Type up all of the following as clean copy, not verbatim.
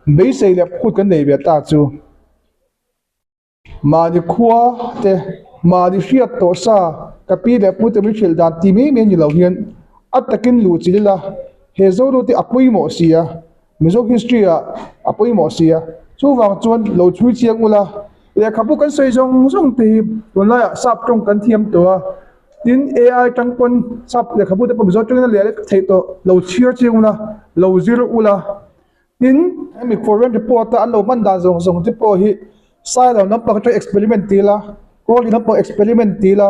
Beisei leh phut kan nei ve ta chu mahni khua te mahni hriat tawh sa ka pi leh pu te min hrilh dan ti mai mai ni lo hian a takin luh chilh ila he Zoru te a pawimawh si a Mizo history ah a pawimawh si a chuvang chuan lo chhui chiang ula lehkhabu kan sawi zawng zawng te hi tunlaiah sap tawng kan thiam tawh a tin AI tang pawn sap lehkhabu te pawh Mizo tawngin a leh lek theih tawh lo chhiar chiang ula lo zir ula. Tin, hemi foreign report a an lo hman dan zawng zawng te pawh hi Sailo lampang atanga experiment ti ila, Kawlri lampang experiment ti ila,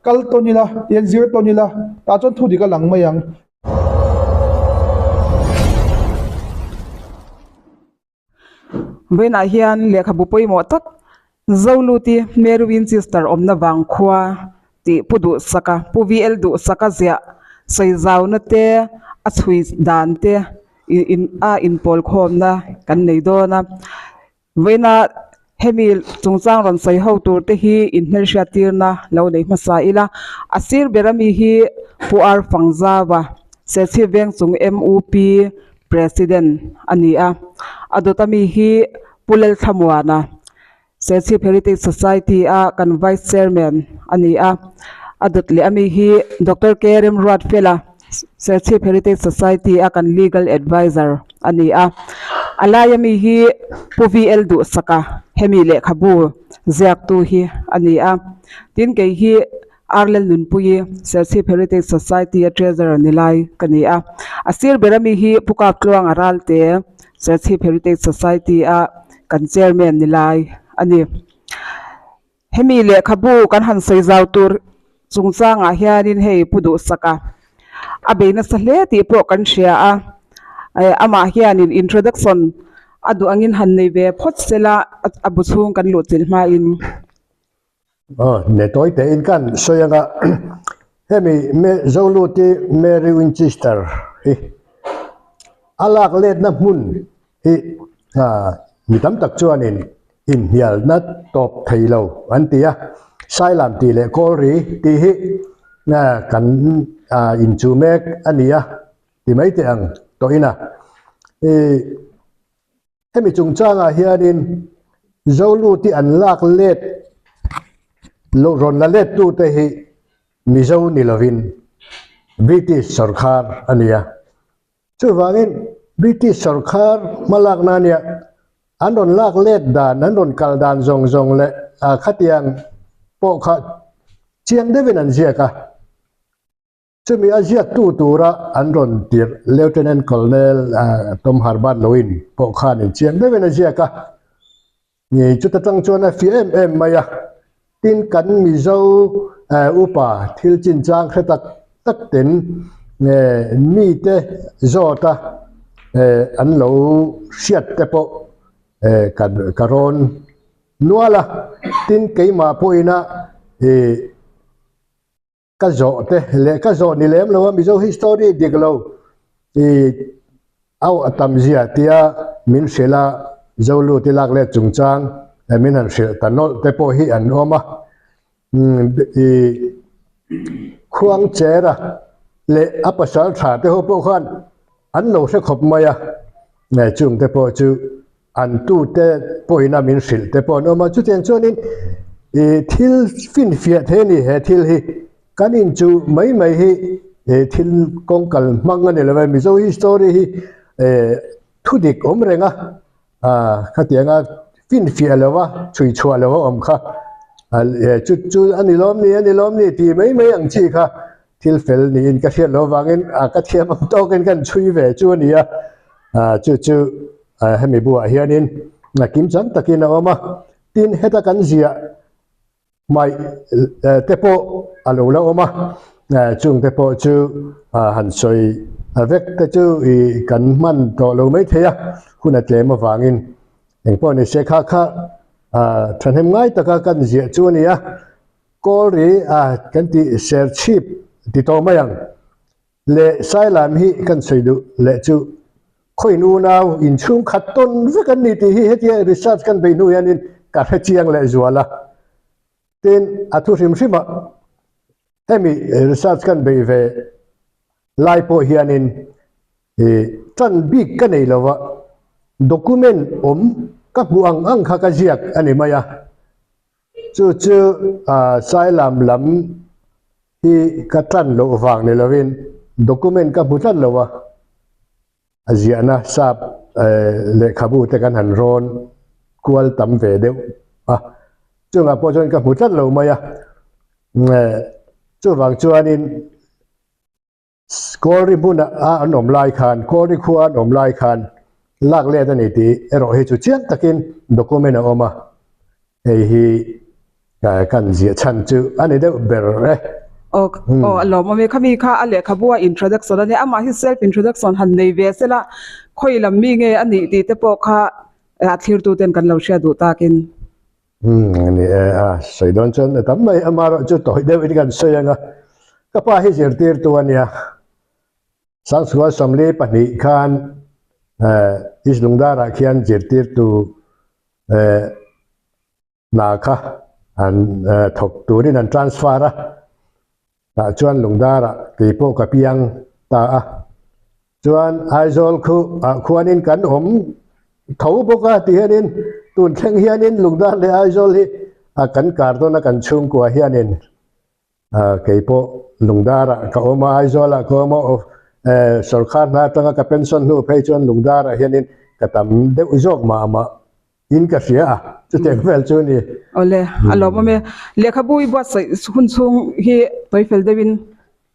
kal tawn ila, tihian zir tawn ila, tah chuan thu dik a lang mai ang. Vawiinah hian lehkhabu pawimawh tak Zoluti Mary Winchester awmna vang khua tih Pu Duhsaka, Pu VL Duhsaka ziah sawi zauna te a chhui dan te a inpawl khawmna kan nei dawn a. Vawiina hemi chungchang rawn sawi ho tur te hi inhmelhriat tirna lo nei hmasa ila. A sir ber ami hi Pu Ar Fangzauva, Serchhip Vengchung MUP President a ni a. A dawt ami hi Pu Lalthlamuana, Serchhip Heritage Society a kan Vice Chairman a ni a, a dawt leh ami hi Doctor K Remruatfela, Serchhip Heritage Society a kan Legal Adviser a ni a. A lai ami hi Pu VL Duhsaka, hemi lehkhabu ziaktu hi a ni a. Tin kei hi Arlel Nunpuii, Serchhip Heritage Society a Treasurer ni lai ka ni a. A sir ber ami hi Pu Kaptluanga Ralte, Serchhip Heritage Society a kan Chairman ni lai a ni. Hemi lehkhabu kan han sawi zau tur chungchangah hianin hei Pu Duhsaka a bei nasa hle tih pawh kan hria a. Amah hianin introduction a duh angin han nei ve phawt sela a bu chhung kan luhchilh hmain. Aw, ne tawi tein kan sawi anga hemi Zoluti Mary Winchester hi a lak letna hmun hi mi tam tak chuanin inhnialna tawp thei lo an ti a, Sailam tih leh Kawlri tih hi kan inchuh mek a ni a ti mai teh ang tawhin a. Hemi chungchangah hianin Zoluti an lak let loh rawn la let tute hi Mizo ni lovin British sawrkhar a ni a. Chuvangin British sawrkhar hmalakna ania an rawn lak let dan, an rawn kal dan zawng zawng leh khatiang pawh kha chiang deuhin an ziak a. Chumi a ziaktu tura an rawn tirh Lieutenant Colonel Tom Herbert Lewin pawh khanin chiang deuhin a ziak a, ni chuta tang chuan a fiah em em mai a. Tin, kan Mizo upa thil chinchang hre tak tak ten mite zawta an lo hriat te pawh ka rawn nual a. Tin, keimah pawhina Ka zawh te leh ka zawh ni lem lo a Mizo history dik lo i au a tam zia tia min hrilh a Zoluti lak let chungchang min han hrilh ta nawlh te pawh hi an awm a i Khuangchera leh a pasal tha te ho pawh khan an lo hre khawp mai a chung te pawh chu An tute pawhin a min hrilh te pawh an awm a, chutiang chuanin ih thil finfiah thei a ni he thil hi. Kan inchuh mai mai hi ih thil kawng kal hmang a ni lo e, Mizo history hi eh thu dik awm reng a, ah khatianga finfiah lo a, chhui chhuah lo a awm kha eh chu chu a ni lawm ni a ni lawm ni tih mai mai ang chi kha thil fel niin ka hriat loh avangin ah ka thiam ang tawkin kan chhui ve chu a ni a, ah chu chu hemi buah hianin kim chang takin a awm a, tin heta kan ziah hmaih te pawh a lo la awm a, chung te pawh chu han sawi vek te chu ih kan hman tawh lo mai thei a, hun a tlem avangin engpawh ni se kha kha thahnem ngai taka kan ziah chu a ni a, Kawlri a kan tih serchhip ti tawh mai ang. Leh Sailam hi kan sawi duh leh chu khawiin unau inchhung khat tawn vek an ni tih hi hetia research kan beih hnu hianin ka hre chiang leh zual a. Tin, a thu hrim hrim ah hemi research kan beih ve lai pawh hianin ih tan bik ka nei lo a. Document awm ka hmuh ang ang kha ka ziak a ni mai a, chu chu Sailam lam hi ka tan loh vang ni lovin document ka hmu tlat lo a, a ziahna sap lehkhabu te kan han rawn kual tam ve deuh a, chungah pawh chuan ka hmu tlat lo mai a, chuvang chuanin Kawlri hmuna an awm lai khan, Kawlri khua an awm lai khan lak let a ni tih erawh hi chu chiang takin document a awm a, hei hi kan ziah chhan chu a ni deuh ber e. Aw aw a lawm awm e, khami kha a lehkhabu a introduction a nia, amah hi self introduction han nei ve sela khawi lam mi nge a nih tih te pawh kha a thlirtu ten kan lo hriat duh takin. Umm ni e, a sawi dawn chuan a tam mai, amaherawh chu tawi deuhin kan sawi ang a, ka pa hi zirtirtu a nia, Sangchhual 42 khan East Lungdarah khian zirtirtu hna kha an thawk turin an transfer a, tah chuan Lungdarah kei pawh ka piang ta a, Chuan Aizawl khu ah khuanin kan awm tho bawk a ti hianin tun thleng hianin Lungdar leh Aizawl hi a kan kar dawn a kan chhungkua hianin kei pawh Lungdarah ka awm a Aizawlah ka awm a sawrkar hna atanga ka pension hnu phei chuan Lungdarah hianin ka tam deuh zawk mah mah in ka hria a chutiang vel chu a ni. Awle a lawmawm e. Lehkhabu i buatsaih hun chhung hi tawifel deuhin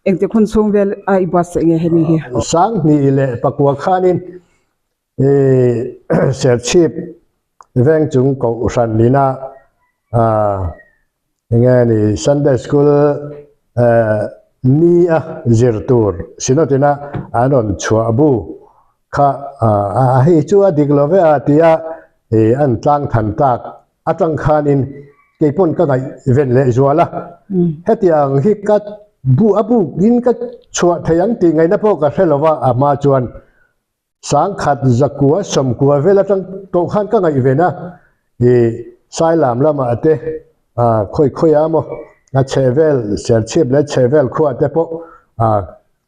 Engtik hun chhung vel a i buatsaih nge hemi hi? 2009 khanin Serchhip veng chung kohhran nina enge ni Sunday School ni a zir tur Synod ina an rawn chhuah bu kha a hei chu a dik lo ve a tia an tlang than tak Atang khanin kei pawn ka ngaih ven leh zual a, hetiang hi ka bu a bukin ka chhuah thei ang tih ngaihna pawh ka hre lo va, a hma chuan 1000 zakua 90 vel atang tawh khan ka ngaih ven a, i Sailam lamah te khawi khawi a maw a chhehvel Serchhip leh chhehvel khuah te pawh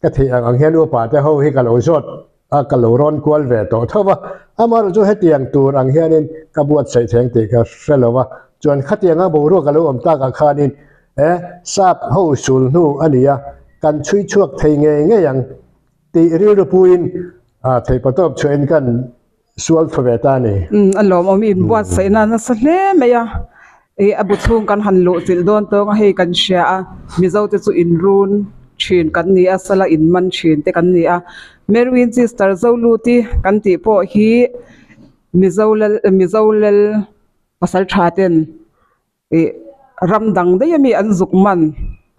Ka theih ang ang hian upa te ho hi ka lo zawt a, ka lo rawn kual ve tawh tho va, amaherawh chu hetiang tur ang hianin ka buatsaih theng tih ka hre lo va, chuan khatianga boruak a lo awm takah khanin e sap ho sul hnu a ni a, kan chhui chhuak thei ngei ngei ang tih rilru puiin theihpatawp chhuahin kan Sual tha ve ta a ni. Umm a lawmawm in buatsaihna nasa hle mai a, ih a bu chhung kan han luh chilh dawn tawng a hei kan hria a, Mizo te chu in run thin kan ni a, sala in man thin te kan ni a, Mary Winchester Zoluti kan tih pawh hi Mizo lal Mizo lal pasal tha ten Ih ram dang daih ami an zuk man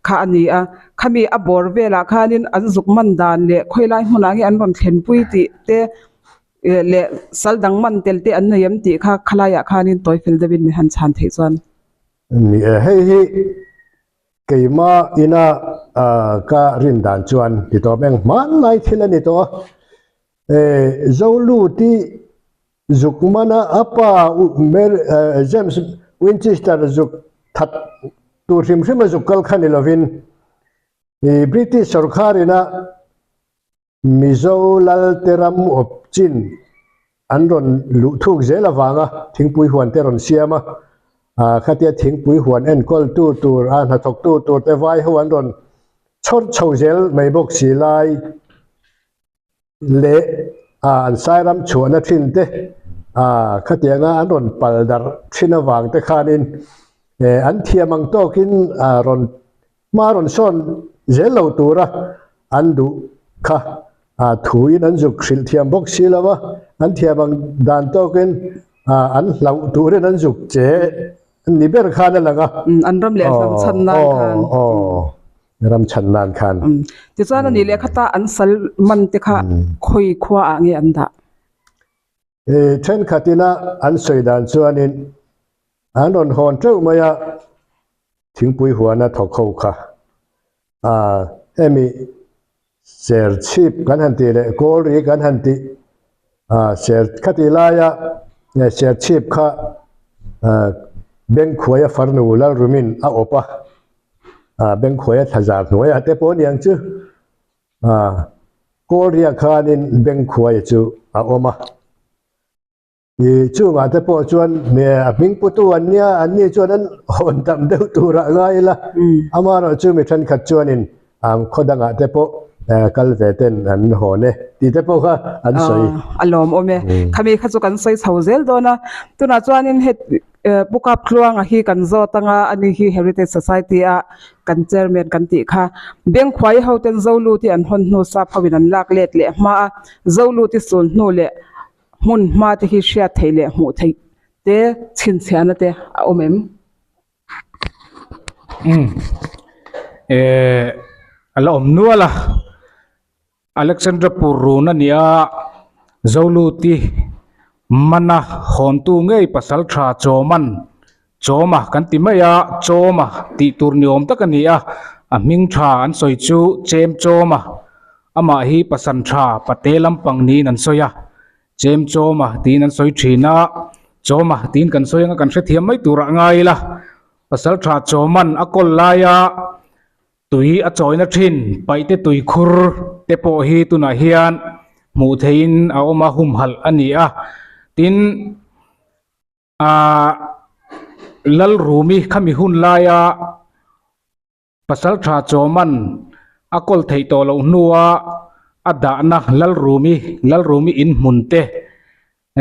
kha a ni a, khami a bawr velah khanin an zuk man dan leh khawilai hmunah nge an rawn thlenpui tih te leh sal dang man tel te an nei em tih kha khalaiah khanin tawi fel deuhin min han chhan theih chuan. Ni e, hei hi keima ina ka rin dan chuan ti tawp eng hmanlai thil a ni tawh a, Zoluti zuk mana a pa James Winchester zuk that tur hrim hrim a zuk kal kha ni lovin British sawrkharina Mizo Lalte ram awp chin an rawn luh thuk zel avanga thingpui huan te rawn siam a, khatia thingpui huan enkawltu tur a hnathawktu tur te vai ho an rawn chhawr chho zel mai bawk si lai. leh an sairam chhuahna thin te khatianga an rawn pal darh thin avang te khanin an thiam ang tawkin rawn hma rawn sawn zel lo tura an duh kha thuin an zuk hrilh thiam bawk si lo a, an thiam ang dan tawkin an hlauh turin an zuk che ni ber khan a lang a. An ram leh hnam chhan nan khan. Ram chhan nan khan. Tichuan a nih leh khata an sal man te kha khawi khua ah nge an dah? Thenkhat ina an sawi dan chuanin an rawn hawn teuh mai a, thingpui huana thawk ho kha hemi Serchhip kan han tih leh Kawlri kan han tih ser khati laia Serchhip kha Bengkhuaia farnu Lalrumin a awp a, Bengkhuaia thlazar hnuaiah te pawh aniang chu Kawlria khanin Bengkhuaia chu a awm a. I chungah te pawh chuan a hming putu an nia, an ni chuan an hawn tam deuh turah ngai ila, amaherawhchu mi thenkhat chuanin khaw dangah te pawh kal ve ten an hawn e tih te pawh kha an sawi. A lawmawm e. Khami kha chu kan sawi chho zel dawn a, tunah chuanin het Pu Kaptluanga hi kan zawt anga ani hi Heritage Society a kan chairman kan tih kha. Bengkhuai hoten Zoluti an hawn hnu sap hoin an lak let leh hma a, Zoluti sul hnu leh Hmun hma te hi hriat theih leh hmuh theih te chhinchhiahna te a awm em? Umm eh a la awm nual a, Alexandra Purrun a nia Zoluti mana hawntu ngei pasal tha Chawman Chawma kan ti mai a, Chawma tih tur ni awm tak a ni a, a hming tha an sawi chu Chem Chawma, amah hi pasan tha pate lampang niin an sawi a, Chem Chawma tiin an sawi thin a, Chawma tiin kan sawi anga kan hrethiam mai turah ngai ila, pasal tha Chawman a kawl laia Tui a chawina thin paihte tuikhur te pawh hi tunah hian hmuh theihin a awm a, humhalh a ni a, tin Ahh Lalrumi khami hun laia Pasaltha Chawman a kawl theih tawh loh hnua a dahna Lalrumi Lalrumi in hmun te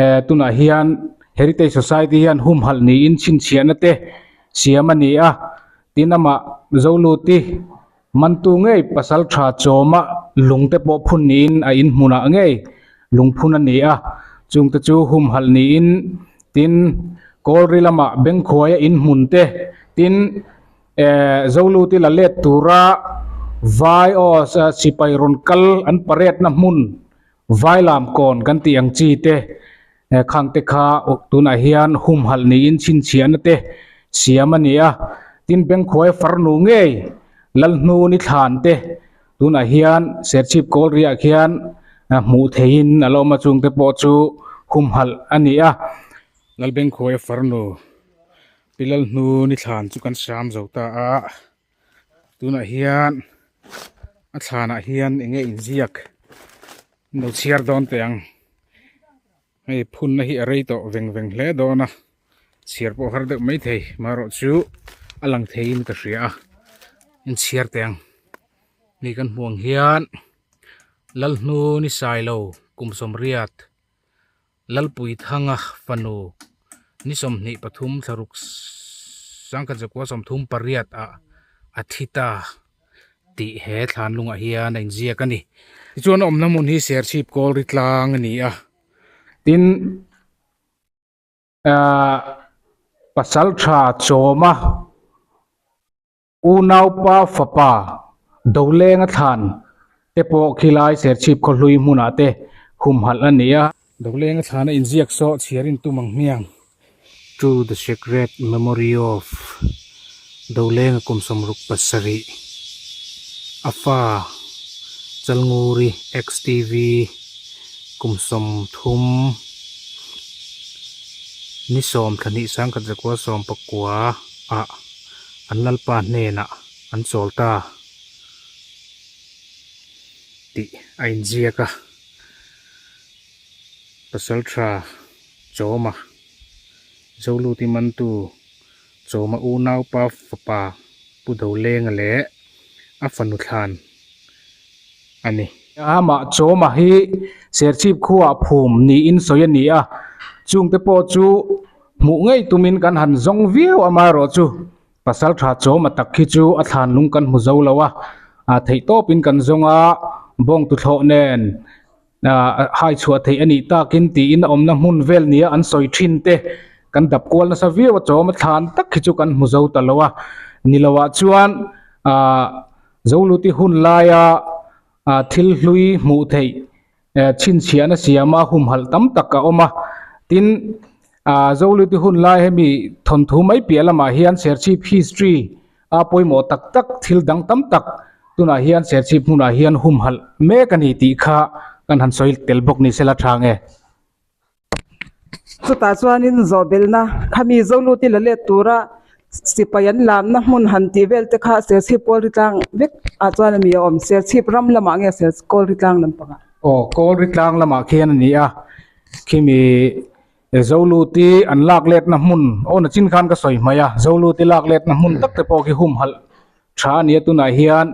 eh tunah hian Heritage Society hian humhalh niin chhinchhiahna te siam a ni a, tin amah Zoluti mantu ngei Pasaltha Chawma lung te pawh phun niin a in hmunah ngei lungphun a ni a, chungte chu humhalh niin tin Kawlri lamah Bengkhuaia in hmun te tin eh Zoluti la let tura vai aw sipai rawn kal an parade na hmun Vailam kawn kan tih ang chi te eh khang te kha tunah hian humhalh niin chhinchhiahna te siam a ni a, tin Bengkhuaia farnu ngei Lalhnuni thlan te Tunah hian Serchhip Kawlriah khian hmuh theihin a la awm a, chungte pawh chu humhalh a ni a. Lalbengkhuaia farnu Pi Lalhnu ni thlan chu kan sam zo ta a, tunah hian a thlanah hian eng nge inziak an lo chhiar dawn teh ang. Hei phunna hi a rei tawh veng veng hle dawn a, chhiar pawh har deuh maithei marawh chu a lang theiin ka hria a, inchhiar teh ang. Ni kan hmuh ang hian Lalhnu ni Sailo kum sawmriat Lalpuithanga fanu ni 23 thlaruk sangkhat zakua 38 ah a thi ta tih he thlan lungah hian a inziak a ni. Tichuan a awmna hmun hi Serchhip Kawlri tlang a ni a, tin ahh pasal tha chawma Unaupa fapa Dolenga thlan te pawh khilai Serchhip khawhlui hmunah te humhalh a ni a. Dolenga thlan a inziak saw chhiar in tum ang hmiang. To the sacred memory of Dolenga kum 67 a fa Chalnguri XTV kum 30 ni 10 thla hnih 1919 ah an lalpa hnenah an chawl ta tih a inziak a, Pasaltha Chawma Zoluti mantu Chawma unaupa fapa Pu Dolenga leh a fanu thlan a ni. Amah Chawma hi Serchhip khuaah phum niin sawi a ni a, chungte pawh chu Hmuh ngei tumin kan han zawng viau amaherawhchu pasal tha chawm a tak khi chu a thlan lung kan hmu zo lo a, a theih tawpin kan zawng a, bawng tuthlawh nen hai chhuah theih a nih takin tiin a awmna hmun vel nia an sawi thin te kan dap kual nasa viau a, chawm a thlan tak khi chu kan hmu zo ta lo a, ni loah chuan Zoluti hun laia thil hlui hmuh theih chhinchhiahna siama humhalh tam tak a awm a, tin ah Zoluti hun lai hemi thawnthu mai piah lamah hian Serchhip history a pawimawh tak tak thil dang tam tak tunah hian Serchhip hmunah hian humhalh mek a ni tih kha kan han sawi tel bawk ni sela tha nge. Chutah chuanin zawhbelhna khami Zoluti la let tura sipai an lamna hmun han tih vel te kha Serchhip Kawlri tlang vek ah chuan a mi a awm. Serchhip ram lamah nge Kawlri tlang lampangah? Aw, Kawlri tlang lamah khian a ni a, khimi. Zoluti an lak letna hmun aw nachin khan ka sawi hmai a Zoluti lak letna hmun tak te pawh khi humhalh tha a ni a tunah hian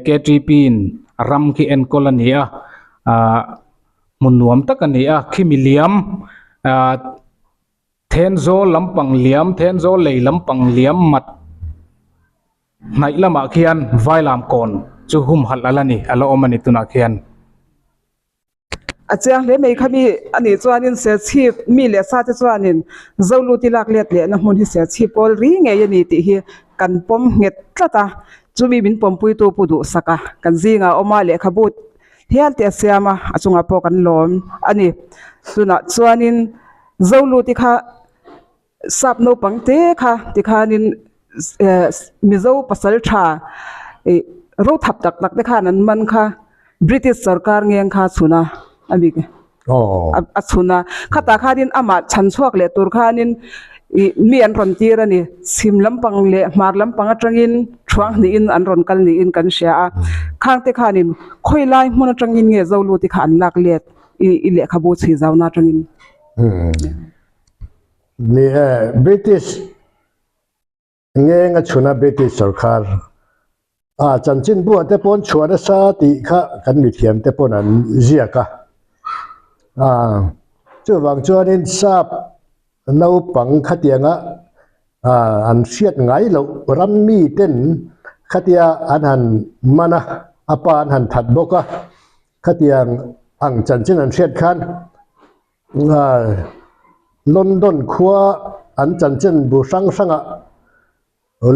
ktp in a ram khi enkawl a ni a ahh hmun nuam tak a ni a khimi liam ahh Thenzawl lampang liam Thenzawl lei lampang liam mat hnaih lamah khian Vailam kawn chu humhalh a la ni a la awm a ni tunah khian. A chiang hle mai khami a nih chuanin Serchhip mi leh sa te chuanin Zoluti lak let lehna hmun hi Serchhip kawl ri ngei a ni tih hi kan pawm nghet tlat a, chumi min pawmpuitu Pu Duhsaka kan zingah a awm a, lehkhabu hial te a siam a, a chungah pawh kan lawm a ni. Tunah chuanin Zoluti kha Sap naupang te kha tikhanin Mizo pasal tha ih ro thap tak tak te khan an man kha British sorkar ngeng kha a chhun a a bik a chhun a khatah khanin amah chhan chhuak leh tur khanin ih mi an rawn tir a ni chhim lampang leh hmar lampang atangin thuang hnihin an rawn kal niin kan hria a khang te khanin khawi lai hmun atangin nge Zoluti kha an lak let i lehkhabu chhui zauna atangin. Ni e, British ngeng a chhun a British sorkar a chanchin buah te pawn chhuah nasa tih kha kan mithiam te pawn an ziak a. Ah, chuvang chuanin sap naupang khatianga ah an hriat ngai loh ram mi ten khatia an han man a, a pa an han that bawk a, khatiang ang chanchin an hriat khan London khua an chanchin bu hrang hrangah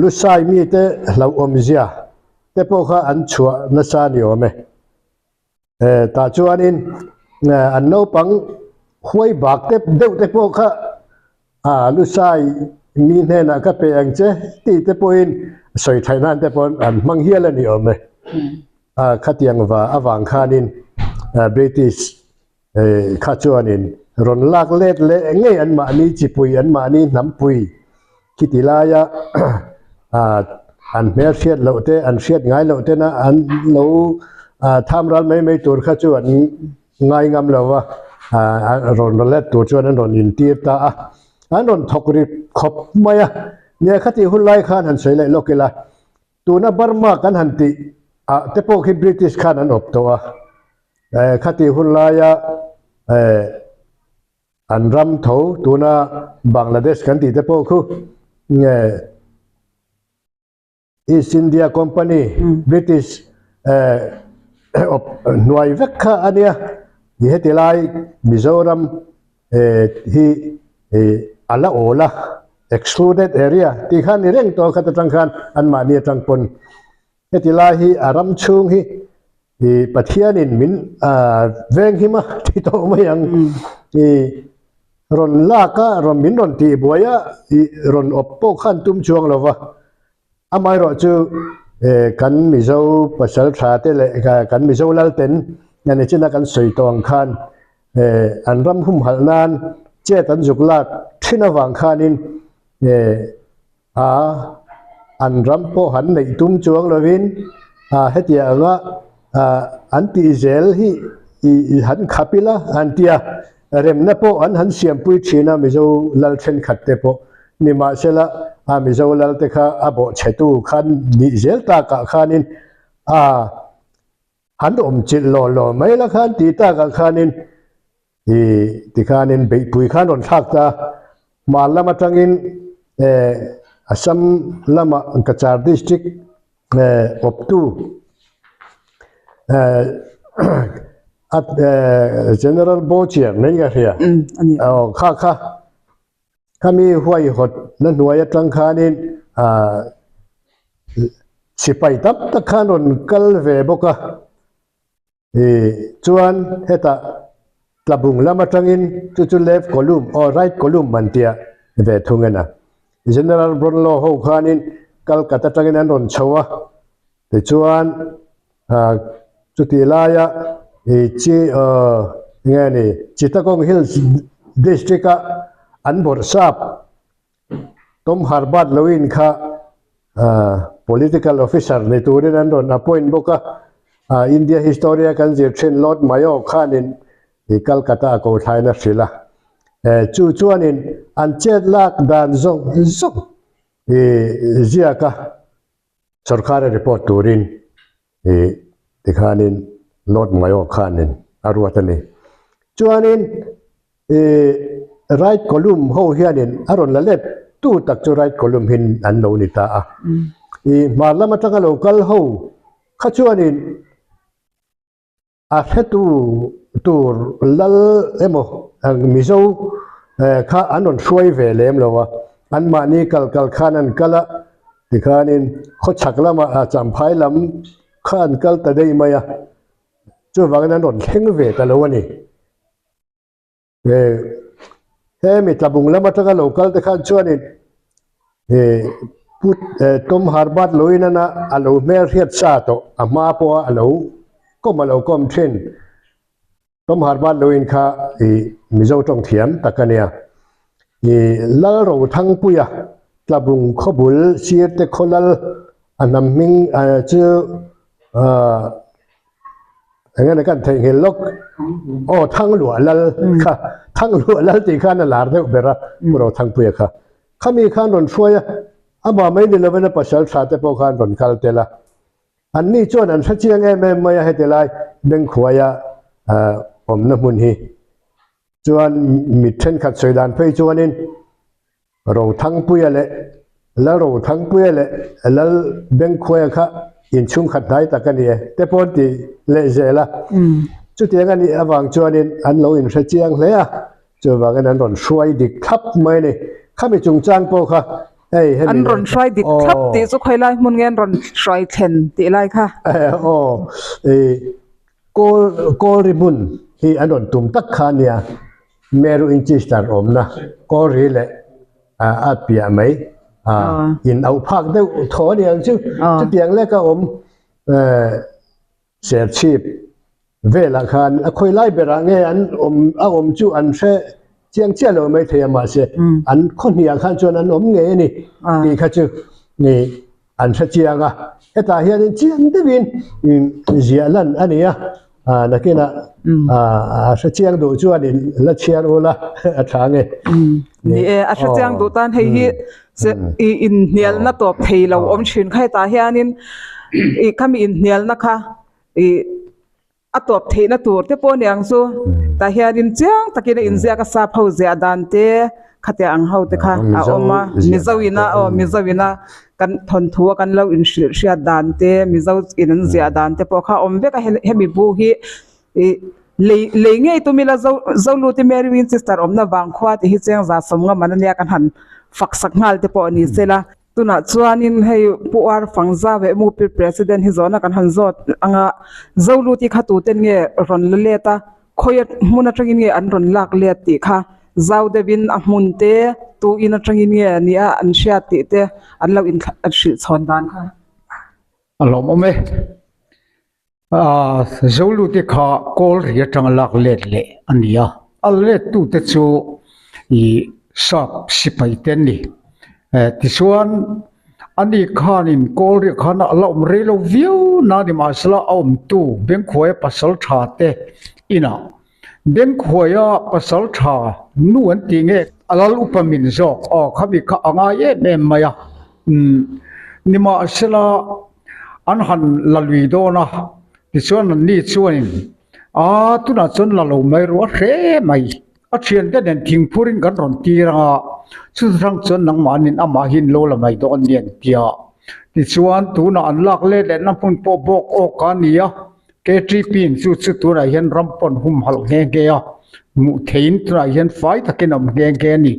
Lusai mite hlauhawmzia te pawh kha an chhuah nasa ni awm e. Tah chuanin an naupang huai bak te deuh te pawh kha Lusai mi hnenah ka pe ang che tih te pawhin sawi thaih nan te pawh an hmang hial a ni awm e. Khatiang va avang khanin British Kha chuanin rawn lak let leh ngei anmahni chipui, anmahni hnampui khiti laia an hmel hriat loh te, an hriat ngai loh tena an lo tham ral mai mai tur kha chu an ngai ngam lo va, rawn let tur chuan an rawn intir ta a, an rawn thawk ri khawp mai a. Nia khati hun lai khan han sawi leh lawk ila, Tuna Burma kan han tih ah te pawh khi British khan an awp tawh a, khati hun laia an ram tho tuna Bangladesh kan tih te pawh khu East India Company British awp hnuai vek kha a nia, heti lai Mizoram hi a la awl a, excluded area tih khan ni reng tawh khat atang khan anmahni atang pawn heti lai hi a ram chhung hi Pathianin min veng him a ti tawh mai ang rawn lak a rawn min rawn tih buai a rawn awp pawh khan tum chuang lo va amaherawh chu kan Mizo pasal tha te leh kan Mizo lal ten nichin a kan sawi tawh ang khan an ram humhalh nan chet an zuk lak thin avang khanin a an ram pawh han neih tum chuang lovin hetiang anga an tih zel hi han khap ila an tia remna pawh an han siampui thin a Mizo lal thenkhat te pawh nimahsela a Mizo lal te kha a bawhchhetu khan nih zel takah khanin a Han awm chilh law law mai la khan tih takah khanin ih tikhanin beihpui khan rawn thlak ta hmar lam atangin eh Assam lama Cachar district eh awptu eh eh General Bochier mai ka hria aw kha kha Khami huaihawt na hnuai atang khanin ah sipai tam tak khan rawn kal ve bawk a, ih chuan hetah tlabung lam atangin chu chu left column or right column an tia ve thung en a. General Bronlow ho khanin Calcutta atangin an rawn chho a, tichuan ah chutih laia ih chi ah eng nge ni Chittagong Hills district a an bawrhsap Tom Herbert loin kha ah political officer ni turin an rawn appoint bawk a, ah India history a kan zir thin Lord Mayo khanin ih Calcutta a ko thlain a hrilh a. Chu chuanin an chet lak dan zawng zawng i ziak a, sorkara report turin i tikhanin Lord Mayo khanin a ruat a ni. Chuanin i right column ho hianin a rawn la let tu tak chu right column hin an lo ni ta a. I hmar lam atanga lo kal ho kha chuanin A hretu tur lal emaw Mizo kha an rawn hruai ve lem lo a, anmahni kal kal khan an kal a, tikhanin khawchhak lamah Champhai lam kha an kal ta daih mai a, chuvangin an rawn thleng ve ta lo a ni. Hemi tlabung lam atanga lo kal te khan chuanin Pu Tom Harbert Loinana a lo hmel hriat sa tawh a hma pawha a lo kawm a lo kawm thin. Tom Harbert Loin kha Mizo tawng thiam tak a nia. Lalrothangpuia tlabung khawbul sirte khawlal a hnam hming chu Eng nge kan theihnghilh lawk? Aw Thangluah Lal kha, Thangluah Lal tih khan a lar deuh ber a, Pu Rothangpuia kha. Khami khan rawn hruai a, amah mai ni lovin a pasal tha te pawh khan rawn kal tel a. Anni chuan an hre chiang em em mai a heti lai Bengkhuaia awmna hmun hi. Chuan mit thenkhat sawi dan phei chuanin Rothangpuia leh Lalrothangpuia leh Lal Bengkhuaia kha inchhungkhat hnai tak a ni e te pawh an ti leh zel a. Chutiang a nih avang chuanin an lo inhre chiang hle a, chuvangin an rawn hruai dik thlap mai a ni. Khami chungchang pawh kha hei hemi An rawn hruai dik thlap tih chu khawi lai hmun nge an rawn hruai thlen tih lai kha? Aw, kawl kawlri hmun hi an rawn tum tak kha a nia. Meru Inchister awmna kawlri leh a piah mai in auh phak deuh thaw a ni ang chu. Chutiang leka awm serchhip velah khan a khawi lai berah nge an awm a awm chu an hre chiang chiah lo mai thei a mahse an khaw hniah khan chuan an awm ngei a ni tih kha chu an hre chiang a, hetah hianin chiang deuhin ziah lan a ni a, nakinah a hre chiang duh chuanin la chhiar ula a tha nge. Ni e, a hre chiang duh tan hei hi i inhnialna tawp thei lo awm thin kha hetah hianin i khami inhnialna kha i A tawp theihna tur te pawh aniang chu tah hianin chiang takin a inziak a sap ho ziah dan te khatiang ang ho te kha a awm a Mizo ina aw Mizo ina kan thawnthu a kan lo inhrilh hriat dan te Mizo in an ziah dan te pawh kha a awm vek a hemi bu hi ih lei lei ngei tum ila zo Zoluti Mary Winchester awmna vangkhua tih hi chengza sawmnga man ania kan han fak sak nghal te pawh ni sela. Tunah chuanin hei Pu Ar Fangza ve MUP President hi zawhna kan han zawt ang a, Zoluti kha tuten nge rawn la let a, khawi hmun atangin nge an rawn lak let tih kha zau deuhin a hmun te, tu in atangin nge nia an hriat tih te an lo inhrilh chhawn dan kha. A lawmawm e. Zolute kha kawl ri atanga lak let leh a ni a, a let tute chu ih sap sipai te an ni. Tichuan ani khanin kawl riah khan a la awm rei lo viau na ni mahsela a awmtu Bengkhuaia pasal tha te inah Bengkhuaia pasal tha nu an tih nge a lal upa min zawk aw khami kha a ngai em em mai a nimahsela An han la lui dawn a, tichuan an ni chuanin Aa tunah chuan la lo mai ruah hre mai, a thiante nen thingphurin kan rawn tir ang a, chuthrang chuan nangmahnin amahin lo la mai dawn ni an ti a. Tichuan tunah an lak let lehna hmun pawh bawk awk a ni a, KTP in chu chu tunah hian ram pawn humhalh nghe nghe a, hmuh theihin tunah hian fai takin a awm nghe nghe a ni.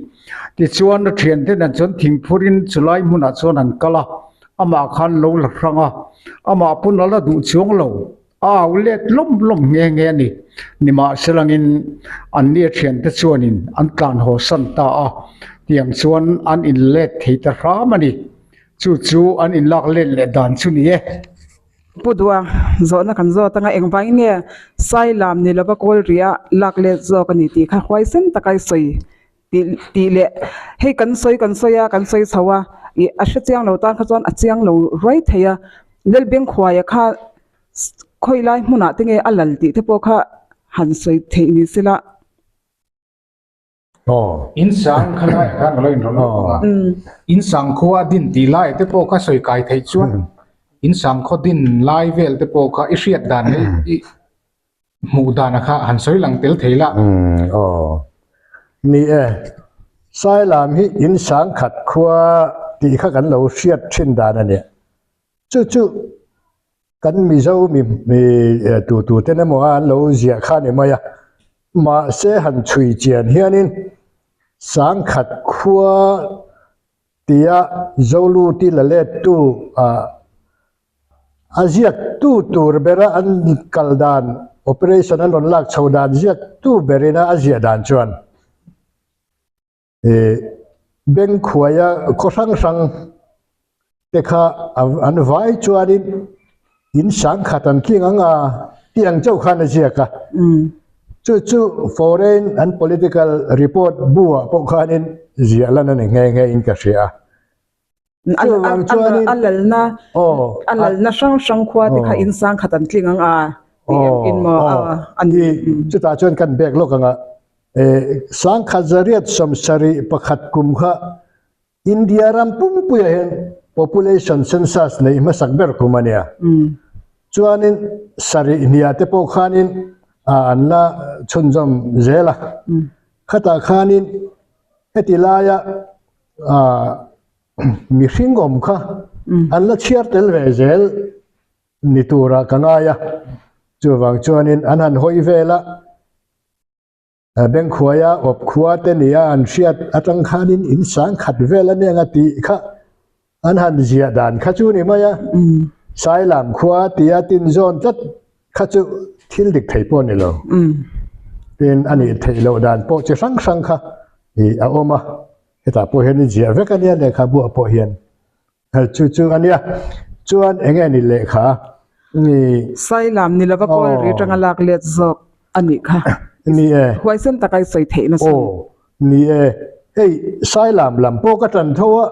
Tichuan a thiante nen chuan thingphurin chulai hmunah chuan an kal a, Amah khan lo la hrang a, amah pawn a la duh chuang lo, a au let lawm lawm nghe nghe a ni. Nimahselangin anni a thiante chuanin an tlan haw san ta a, tiang chuan an inlet thei ta hram a ni. Chu chu an inlak let leh dan chu ni e. Pu Dua, zawhna kan zawt anga engvangin nge Sailam ni lova kawl riah lak let zawk a ni tih kha huaisen taka i sawi Tih tih leh hei kan sawi kan sawi a kan sawi chho a ih a hre chiang lo tan kha chuan a chiang lo ruai thei a Lalbengkhuaia kha khawi lai hmunah te nge a lal tih te pawh kha han sawi theih ni se la. In sang kha laiah khan ka lo inrawlh lawk ang a, in sang khua a din tih laiah te pawh kha sawi kai theih chuan in sang khaw din lai vel te pawh kha i hriat dan leh i hmuh dana kha han sawi lang tel thei la. Aw. Ni e, Sailam hi in sang khat khua tih kha kan lo hriat thin dan a nia. Chu chu kan Mizo mi mi tu tu ten emaw a an lo ziah kha a ni mai a. Mahse han chhui chian hianin sang khat khua tia Zoluti la lettu ah A ziaktu tur bera an kal dan, operation an rawn lak chho dan ziaktu berina a ziah dan chuan ih Bengkhuaia khaw hrang hrang te kha an vai chuanin in sangkhat an tling ang a tih ang chauh khan a ziak a. Chu chu foreign and political report bu ah pawh khanin ziah lan a ni nghe nghe in ka hria a. Chuvang chuanin a lalna a lalna hrang hrang khua te kha in sang khat an tling ang a tih ang in maw a ni. Chutah chuan kan bek lawk ang a, sangkhat zariat sawmsarih pakhat kum kha India ram pumpuiah hian population census neih hmasak ber kum a nia. Chuanin sarih hniah te pawh khanin an la chhunzawm zel a. Khatah khanin heti laia mihring awm kha an la chhiar tel ve zel ni turah ka ngai a, chuvang chuanin an han hawi vel a, Bengkhuaia awp khua te nia an hriat atang khanin in sang khat vel a nia nga tih kha an han ziah dan kha chu ni mai a, Sailam khua tia tin zawn tlat kha chu thil dik thei pawh a ni lo. Tin a nih theih loh dan pawh chi hrang hrang kha a awm a. Hetah pawh hian i ziah vek a nia lehkhabuah pawh hian chu chu a nia. Chuan eng nge ni lehkha ni. Sailam ni lova kawl ri atanga lak let zawk a nih kha. Ni e. Huaisen taka i sawi theih nasa. Aw ni e. Hei Sailam lam pawh ka tan tho a,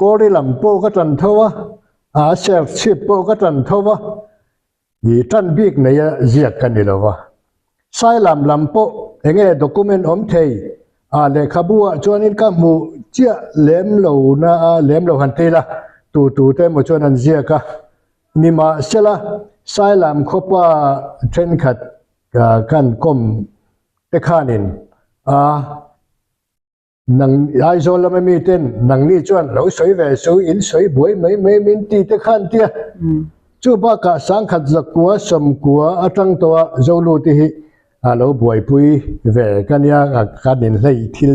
Kawlri lam pawh ka tan tho a, a Serchhip pawh ka tan tho a. I tan bik nei a ziak ka ni lo va. Sailam lam pawh eng nge document awm thei a lehkhabu ah chuanin ka hmuh chiah lem lo na a lem lo han ti ila tu tu te emaw chuan an ziak a. Nimahsela Sailam khawpa thenkhat kan kawm te khanin a Nang Aizawl lama miten nangni chuan lo sawi ve su, in sawi buai mai mai min ti te khan tia. Chu bakah sangkhat zakua sawmkua atang tawha Zolute hi a lo buaipui ve ka nia kan inhlei thil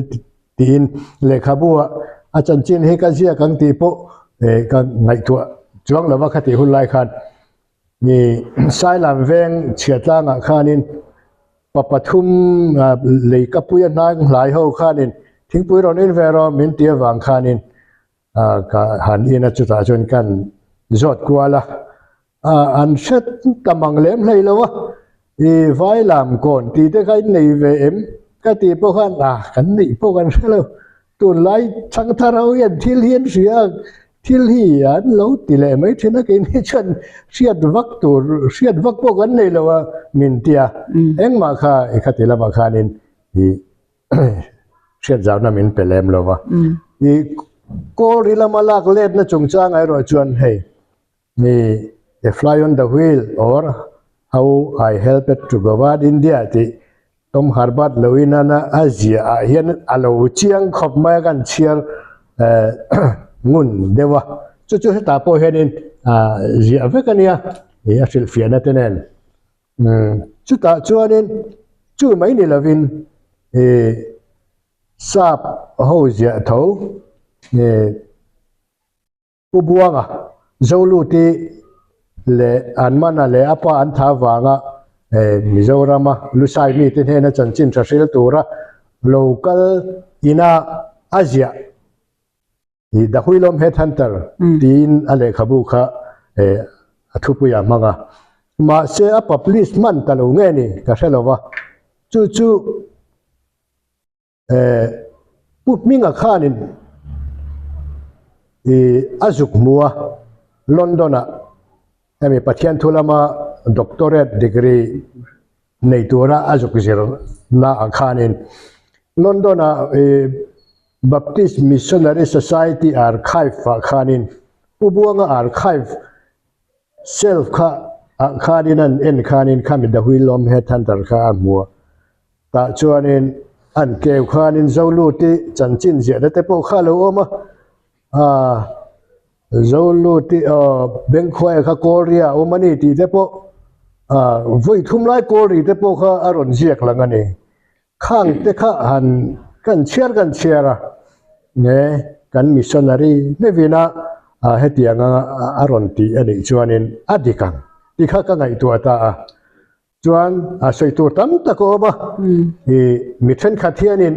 tiin lehkhabu ah a chanchin hi ka ziak ang tih pawh ka ngaihtuah chuang lova khatih hun lai khan ni Sailam veng chhiatlangah khanin Pa pathum lei ka pui a hnai hlai ho khanin thingpui rawn in ve rawh min ti avang khanin ka han in a chutah chuan kan zawt kual a, an hre ta mang lem hlei lo a, i vai lam kawn tih te kha in nei ve em ka tih pawh khan a kan neih pawh kan hre lo Tunlai changthar ho hian thil hi an hria a, thil hi an lo ti leh mai thin a, keini chuan hriat vak tur, hriat vak pawh kan nei lo a min ti a, engmah kha i khati lamah khanin i hriat zauna min pe lem lo va. I Kawlri lama lak letna chungchangah erawh chuan hei i A Fly on the Wheel or How I Helped to Govern India tih Tom Herbert Loinana a ziah ah hian a lo chiang khawp mai a kan chhiar ngun deuh a, chu chu hetah pawh hianin ziah vek a nia ih a hrilhfiahna te nen chutah chuanin chu mai ni lovin ih sap ho ziah tho ih. Pu Buanga, Zoluti leh an mana leh a pa an tha vanga Mizorama Lusai mite hnena chanchin tha hril tura lo kal ina a ziah i The Huilawm Headhunter tiin a lehkhabu kha a thupuiah a hmang a. Mahse a publish hman ta lo nge ni ka hre lo va, chu chu Pu Hminga khanin ih a zuk hmu a, London-ah hemi Pathian thu lama doctorate degree nei tura a zuk zirna ah khanin. London a Baptist Missionary Society Archive ah khanin Pu Buanga Archive shelf kha ah khanin an en khanin khami The Wheel Headhunter kha a hmu a, tah chuanin an keu khanin Zoluti chanchin ziahna te pawh kha a lo awm a, aaa Zoluti aw Bengkhuaia kha Kawlria a awm a ni tih te pawh aaa vawi thum lai Kawlri te pawh kha a rawn ziak lang a ni. Khang te kha han kan chhiar kan chhiar a, nge kan missionary meuhin a hetiang anga a rawn tih a nih chuanin a dik ang tih kha ka ngaihtuah ta a. Chuan a sawi tur tam tak a awm a, ih mi thenkhat hianin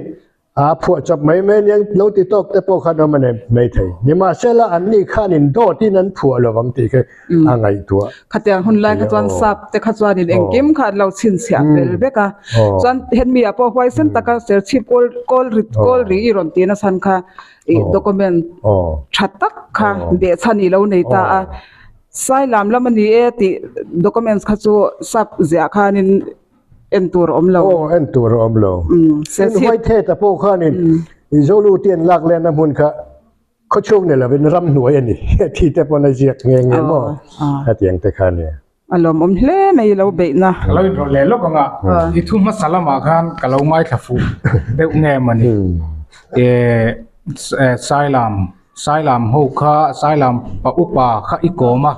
a phuah chawp mai mai aniang lo ti tawk te pawh khan awm a ni maithei. Nimahsela anni khanin dawtin an phuah lo ang tih kha a ngaihtuah. Khatiang hun lai kha chuan sap te kha chuanin engkim kha an lo chhinchhiah fel vek a. Chuan hemi ah pawh huaisen taka serchhip kawl kawl ri kawl ri i rawn tih nachhan kha ih document tha tak kha behchhan i lo nei ta a. Sailam lam a ni e tih documents kha chu sap ziah khanin en tur a awm lo. Aw en tur a awm lo. Tin Whitehead a pawh khanin Zoluti an lak lehna hmun kha Khawchhung ni lovin ramhnuai a ni. Thi te pawn a ziak nghe nghe maw? Hetiang te kha a nia. A lawmawm hle mai lo beihna. Ka lo inrawlh leh lawk ang a, i thu hmasa lamah khan ka lo ngaithla fuh deuh nge mawni. Sailam, Sailam ho kha, Sailam pa upa kha i kawm a,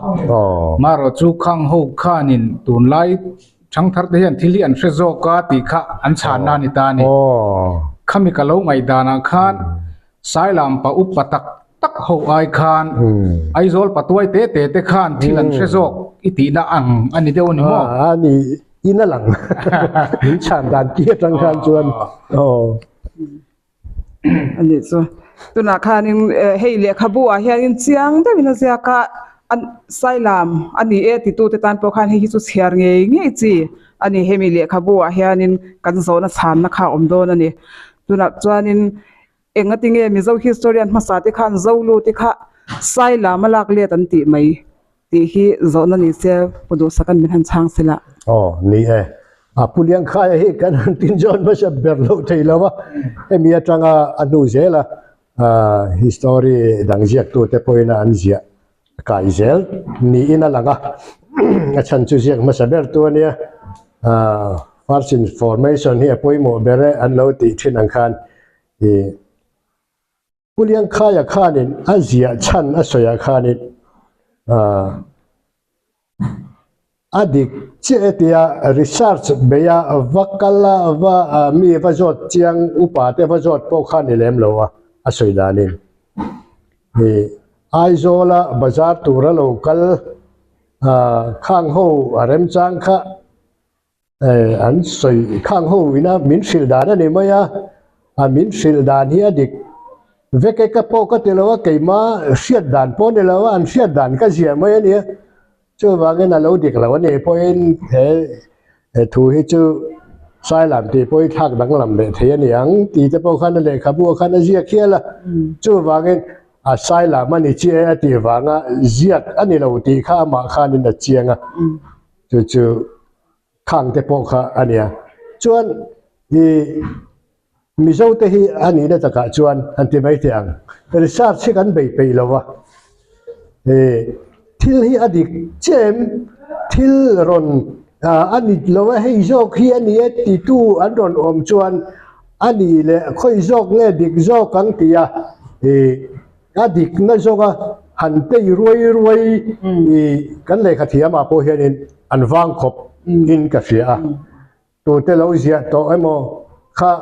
marawh chu khang ho khanin tunlai Thangthar te hian thil hi an hre zawk a tih kha an chhanna a ni ta a ni. Khami ka lo ngaihdanah khan Sailam pa upa tak tak ho ai khan Aizawl patuai te te te khan thil an hre zawk i tihna ang a ni deuh a ni maw? A ni in a lang min chhan dan ki atang khan chuan aw. A nih chu. Tunah khanin hei lehkhabu ah hianin chiang deuhin a ziak a, a Sailam a ni e titute tan pawh khan hei hi chu chhiar ngei ngei chi a ni. Hemi lehkhabu ah hianin kan zawhna chhanna kha a awm dawn a ni. Tunah chuanin engati nge Mizo historian hmasa te khan Zolu te kha Sailam a lak let an tih mai Tih hi zawhna ni se Pu Duhsaka'n min han chhang sela. Aw, ni e. A Pu Liangkhaia hi kan han tinzawn hmasa ber loh thei lo a, hemi atanga a hnu zela history dang ziaktute pawhin an ziah kai zel niin a lang a, a chhan chu ziak hmasa ber tu a nia. First information hi a pawimawh ber e an lo tih thin ang khan i. Pu Liangkhaia khanin a ziah chhan a sawiah khanin a dik chiah e tia research beia va kal a va mi va zawt chiang upa te va zawt pawh kha ni lem lo a a sawi danin i Aizawla bazar tura lo kal khang ho a remchang kha An sawi khang ho ina min hrilh dan a ni mai a, a min hrilh dan hi a dik vek e ka pawh ka ti lo a, keima hriat dan pawh a ni lo a, an hriat dan ka ziah mai a nia, chuvangin a lo dik lo a nih pawhin he thu hi chu Sailam tih pawh hi thlak danglam leh thei a ni ang tih te pawh khan a lehkhabu ah khan a ziak hial a, chuvangin a Sailam a ni chiah e a tih vanga ziak a ni lo tih kha amah khanin a chiang a. Chu chu khang te pawh kha a nia. Chuan i Mizo te hi a nihna takah chuan han ti mai teh ang. Research hi kan bei peih lo va. I thil hi a dik chiah em? Thil rawn a ni lo a, hei zawk hi a ni e titu an rawn awm chuan a nih leh khawi zawk nge dik zawk ang tia i A dikna zawnga han tei ruai ruai i kan lehkha thiamah pawh hianin an vang khawp in ka hria a. Tute lo ziah tawh emaw kha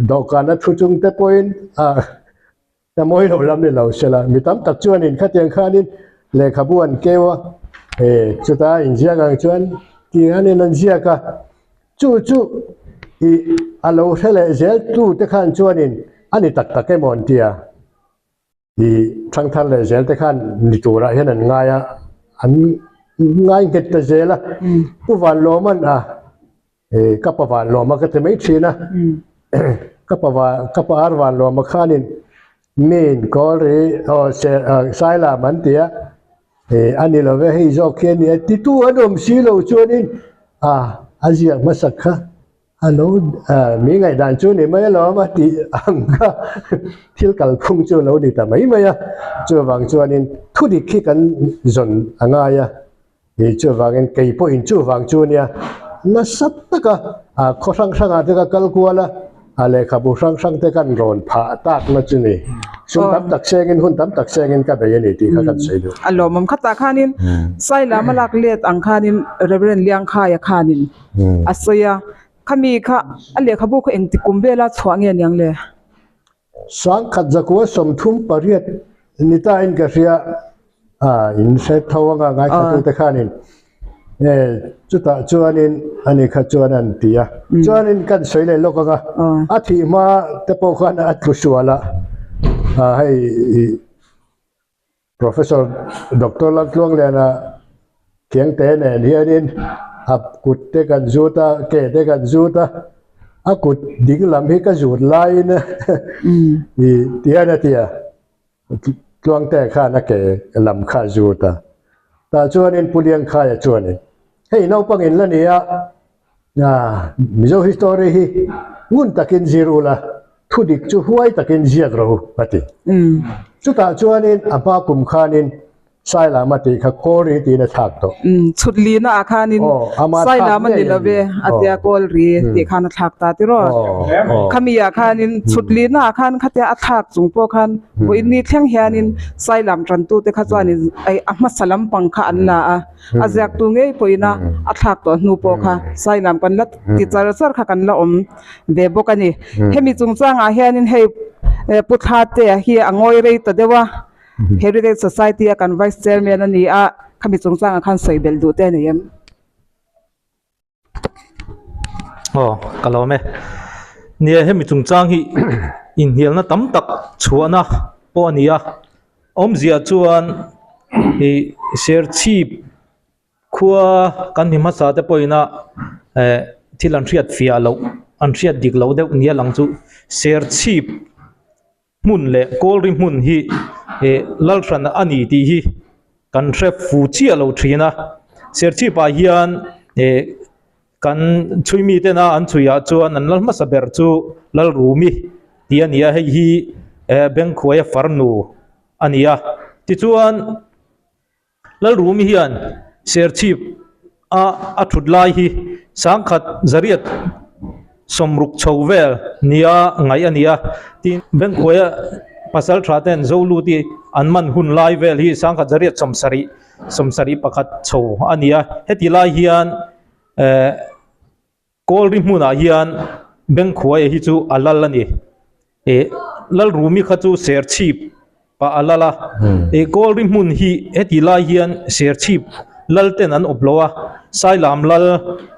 dawhkana thu chung te pawhin a mawi lo lam ni lo sela. Mi tam tak chuanin khatiang khanin lehkhabu an keu a, chuta inziak ang chuan ti hianin an ziak a. Chu chu i a lo hre leh zel tu te khan chuanin a ni tak tak emaw an ti a, i thangthar leh zel te khan ni turah hian an ngai a, an ngai nghet ta zel a. Pu Vanlawma'n a, ka pa Vanlawma ka ti mai thin a, ka pa ka pa ar Vanlawma khanin min call ri aw Sailam an ti a, He a ni lo ve, hei zawk hi a ni a, titu an awm si lo chuanin a a ziak hmasak kha A lo mi ngaihdan chu ni mai alawm a tih ang kha thil kalphung chu lo ni ta mai mai a. Chuvang chuanin thudik hi kan zawn a ngai a. Ih chuvangin kei pawhin chuvang chu nia nasa taka khaw hrang hrangah te ka kal kual a, a lehkhabu hrang hrang te kan rawn phah takna chu ni. Sum tam tak sengin hun tam tak sengin ka bei a ni tih kha kan sawi duh. A lawmawm khatah khanin Sailama lak let ang khanin Reverend Liangkhaia khanin a sawi a, khami kha a lehkhabu kha engti kum vela chhuah nge niang le? Sangkhat zakua 38 ni ta in ka hria a, in hre tho anga ngaithlatute khanin e chutah chuanin ani kha chuan an ti a, chuanin kan sawi leh lawk anga a thih hma te pawh khan a tlu sual a, hei Professor Doctor Laltluangliana Khiangte nen hianin a kut te kan zut a, ke te kan zut a, a kut ding lam hi ka zut laiin i tihian a ti a, Tluangte khan a ke lam kha a zut a. Tah chuanin Pu Liangkhaia chuanin, Hei naupangin la ni a, Mizo history hi ngun takin zir ula, thu dik chu huai takin ziak rawh u, a ti. Chutah chuanin a hma kum khanin Sailama tih kha Kawlri tiin a thlak tawh. Chhut lina ah khanin Sailama ni lo ve a tia Kawlri tih khan a thlak ta tiraw. Khami ah khanin chhut lina ah khan khatia a thlak chung pawh khan vawiin ni thleng hianin Sailam tantute kha chuanin a hmasa lampang kha an la a. A ziaktu ngei pawhin a a thlak tawh hnu pawh kha Sailam kan la ti char char kha kan la awm ve bawk a ni. Hemi chungchangah hianin hei Pu Thlate-a hi a ngawi rei ta deuh a, Heritage Society-a kan Vice Chairman a ni a, khami chungchangah khan sawi belh duh te a nei em? Aw, ka lawm e. Nia, hemi chungchang hi inhnialna tam tak chhuahna pawh a ni a. Awmzia chuan ih Serchhip khua kan hni hmasa te pawhin a eh thil an hriat fiah loh, an hriat dik loh deuh nia lang chu Serchhip hmun leh kawlri hmun hi eh lalhran a ni tih hi kan hre fu chiah lo thin a serchhip ah hian eh kan chhui mi tena an chhui ah chuan an lal hmasa ber chu Lalrumi tih a ni a hei hi eh Bengkhuaia farnu a ni a tichuan. Lalrumi hian Serchhip a a thut lai hi sangkhat zariat sawmruk chho vel nia ngaih a ni a, tin Bengkhuaia pasal tha ten Zoluti an man hun lai vel hi sangkhat zariat sawmsarih sawmsarih pakhat chho a ni a, heti lai hian eh Kawlri hmunah hian Bengkhuaia hi chu a lal a ni. Ih Lalrumi kha chu Serchhip ah a lal a. Ih Kawlri hmun hi heti lai hian Serchhip lal ten an awp lo a, Sailam lal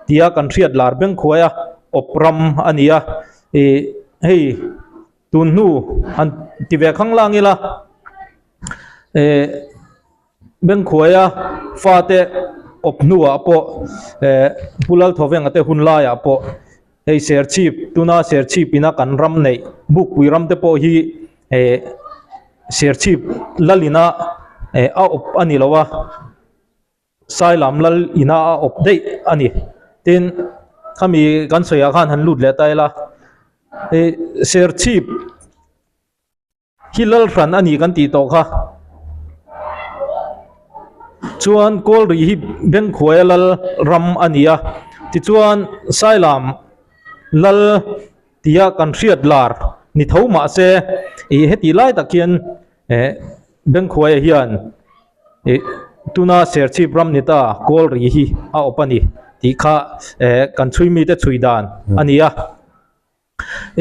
tia kan hriat lar Bengkhuaia awp ram a ni a. Ih hei tun hnu han ti ve khang lang ila ih Bengkhuaia fate awp hnuah pawh eh Pu Lalthawvenga te hun laiah pawh hei Serchhip tuna Serchhip ina kan ram neih Bukpui ram te pawh hi eh Serchhip lal ina eh a awp a ni lo a Sailam lal ina a awp daih a ni. Tin khami kan sawiah khan han lut leh ta ila hei Serchhip. Hi lalhran a ni kan tih tawh kha. Chuan Kawlri hi Bengkhuaia lal ram a ni a, tichuan Sailam lal tia kan hriat lar ni tho mah se ih heti lai tak hian eh Bengkhuaia hian ih tuna Serchhip ram ni ta Kawlri hi a awp a ni tih kha eh kan chhui mite chhui dan a ni a.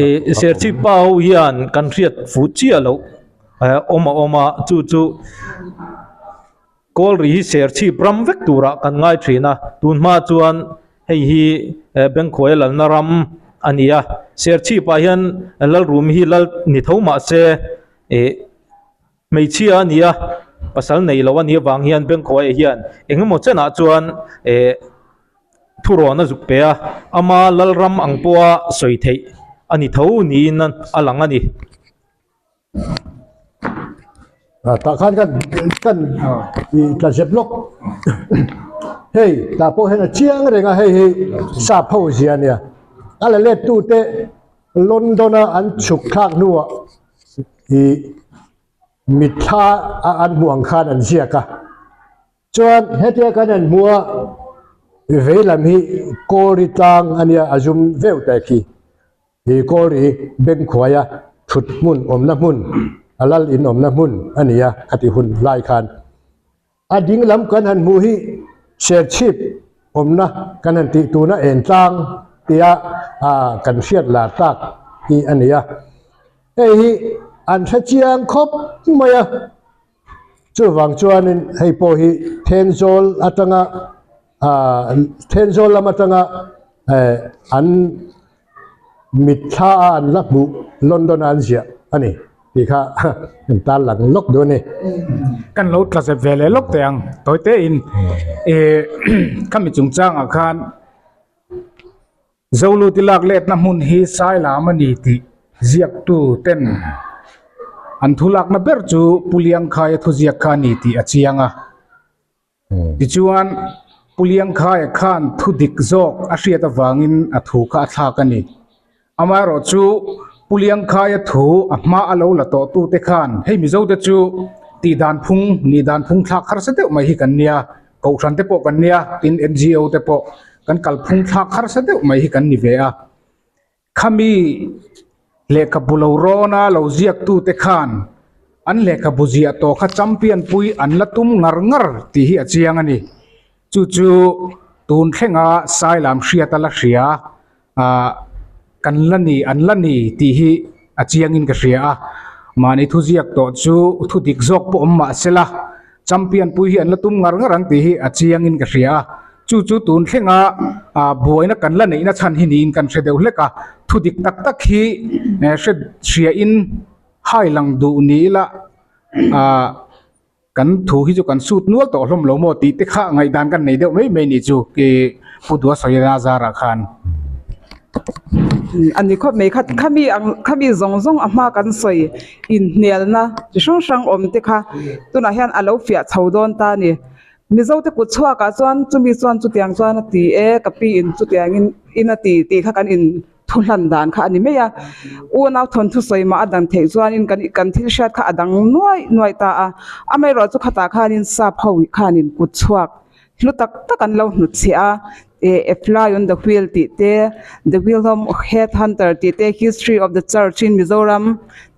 Ih Serchhip pa ho hian kan hriat fuh chiah loh eh awm a awm a chu chu Kawlri hi Serchhip ram vek turah kan ngai thin a tun hma chuan hei hi eh Bengkhuaia lalna ram a ni a Serchhip ah hian Lalrum hi lal ni tho mah se ih hmeichhia a ni a pasal nei lo a nih avang hian Bengkhuaia hian engemaw chenah chuan eh. Thurawn a zuk pe a, ama Lalram ang pawha sawi theih a ni tho niin a lang a ni. Tah khan kan kan tla zep lawk. Hei tah pawh hian a chiang reng a, hei hi sap ho zia a nia. A la let tute London a an chhuk thlak hnuah ih mitthla a an hmuh ang khan an ziak a. Chuan hetia kan han hmu a, vei lam hi Kawlri tlang a nia a zum veuh ta khi. Hi Kawlri Bengkhuaia thut hmun awmna hmun, a lal in awmna hmun a ni a khati hun lai khan. A ding lam kan han hmuh hi Serchhip awmna kan han tih tuna en tlang tia kan hriat lar tak hi a ni a. Hei hi an hre chiang khawp mai a. Chuvang chuanin hei pawh hi Thenzawl atanga Thenzawl lam atanga an mitthla a an la hmuh London a an ziah a ni tih kha kan tan lang lawk duh a ni. Kan lo tla zep ve leh lawk teh ang tawi tein khami chungchangah khan Zoluti lak letna hmun hi Sailam a ni tih ziaktu ten an thu lakna ber chu Pu Liangkhaia thuziak kha a ni tih a chiang a. Tichuan, Pu Liangkhaia khan thu dik zawk a hriat avangin a thu kha a thlak a ni. Amaherawhchu, Pu Liangkhaia thu a hma a lo la tawhtute khan hei Mizote chu tihdan phung, nihdan phung thlak harsa deuh mai hi kan nia, Kohhran te pawh kan nia, tin NGO te pawh kan kalphung thlak harsa deuh mai hi kan ni ve a. Khami lehkhabu lo rawna lo ziaktu te khan an lehkhabu ziah tawh kha champion pui an la tum ngar ngar tih hi a chiang a ni. Chu chu tun thlenga Sailam hriat a la hria ah kan la ni an la ni tih hi a chiangin ka hria a mahni thu ziak tawh chu thu dik zawk pawh awm mah sela champion pui hi an la tum ngar ngar ang tih hi a chiangin ka hria a chu chu tun thlenga ah buaina kan la neihna chhan hi niin kan hre deuh hlek a thu dik tak tak hi hre hria in hai lang duh ni ila ah. Kan thu hi chu kan sut nual tawh hlawm lo maw tih te kha ngaihdan kan nei deuh mai mai nih chu ki Pu Dua Sawina zarah khan. A ni khawp mai kha khami ang khami zawng zawng a hma kan sawi inhnialna chi hrang hrang awm te kha tunah hian a lo fiah chho dawn ta a ni. Mizo te kut chhuakah chuan chumi chuan chutiang chuan a ti e ka pi in chutiangin in a ti tih kha kan in Thu hlan dan kha a ni mai a, unau thawnthu sawi mah a dan theih chuanin kan kan thil hriat kha a dang nuai nuai ta a, amaherawh chu khatah khanin sap ho khanin kut chhuak hlu tak tak an lo hnutchhiah a, eh a fly on the wheel tih te, the Wilhelm head hunter tih te, history of the church in Mizoram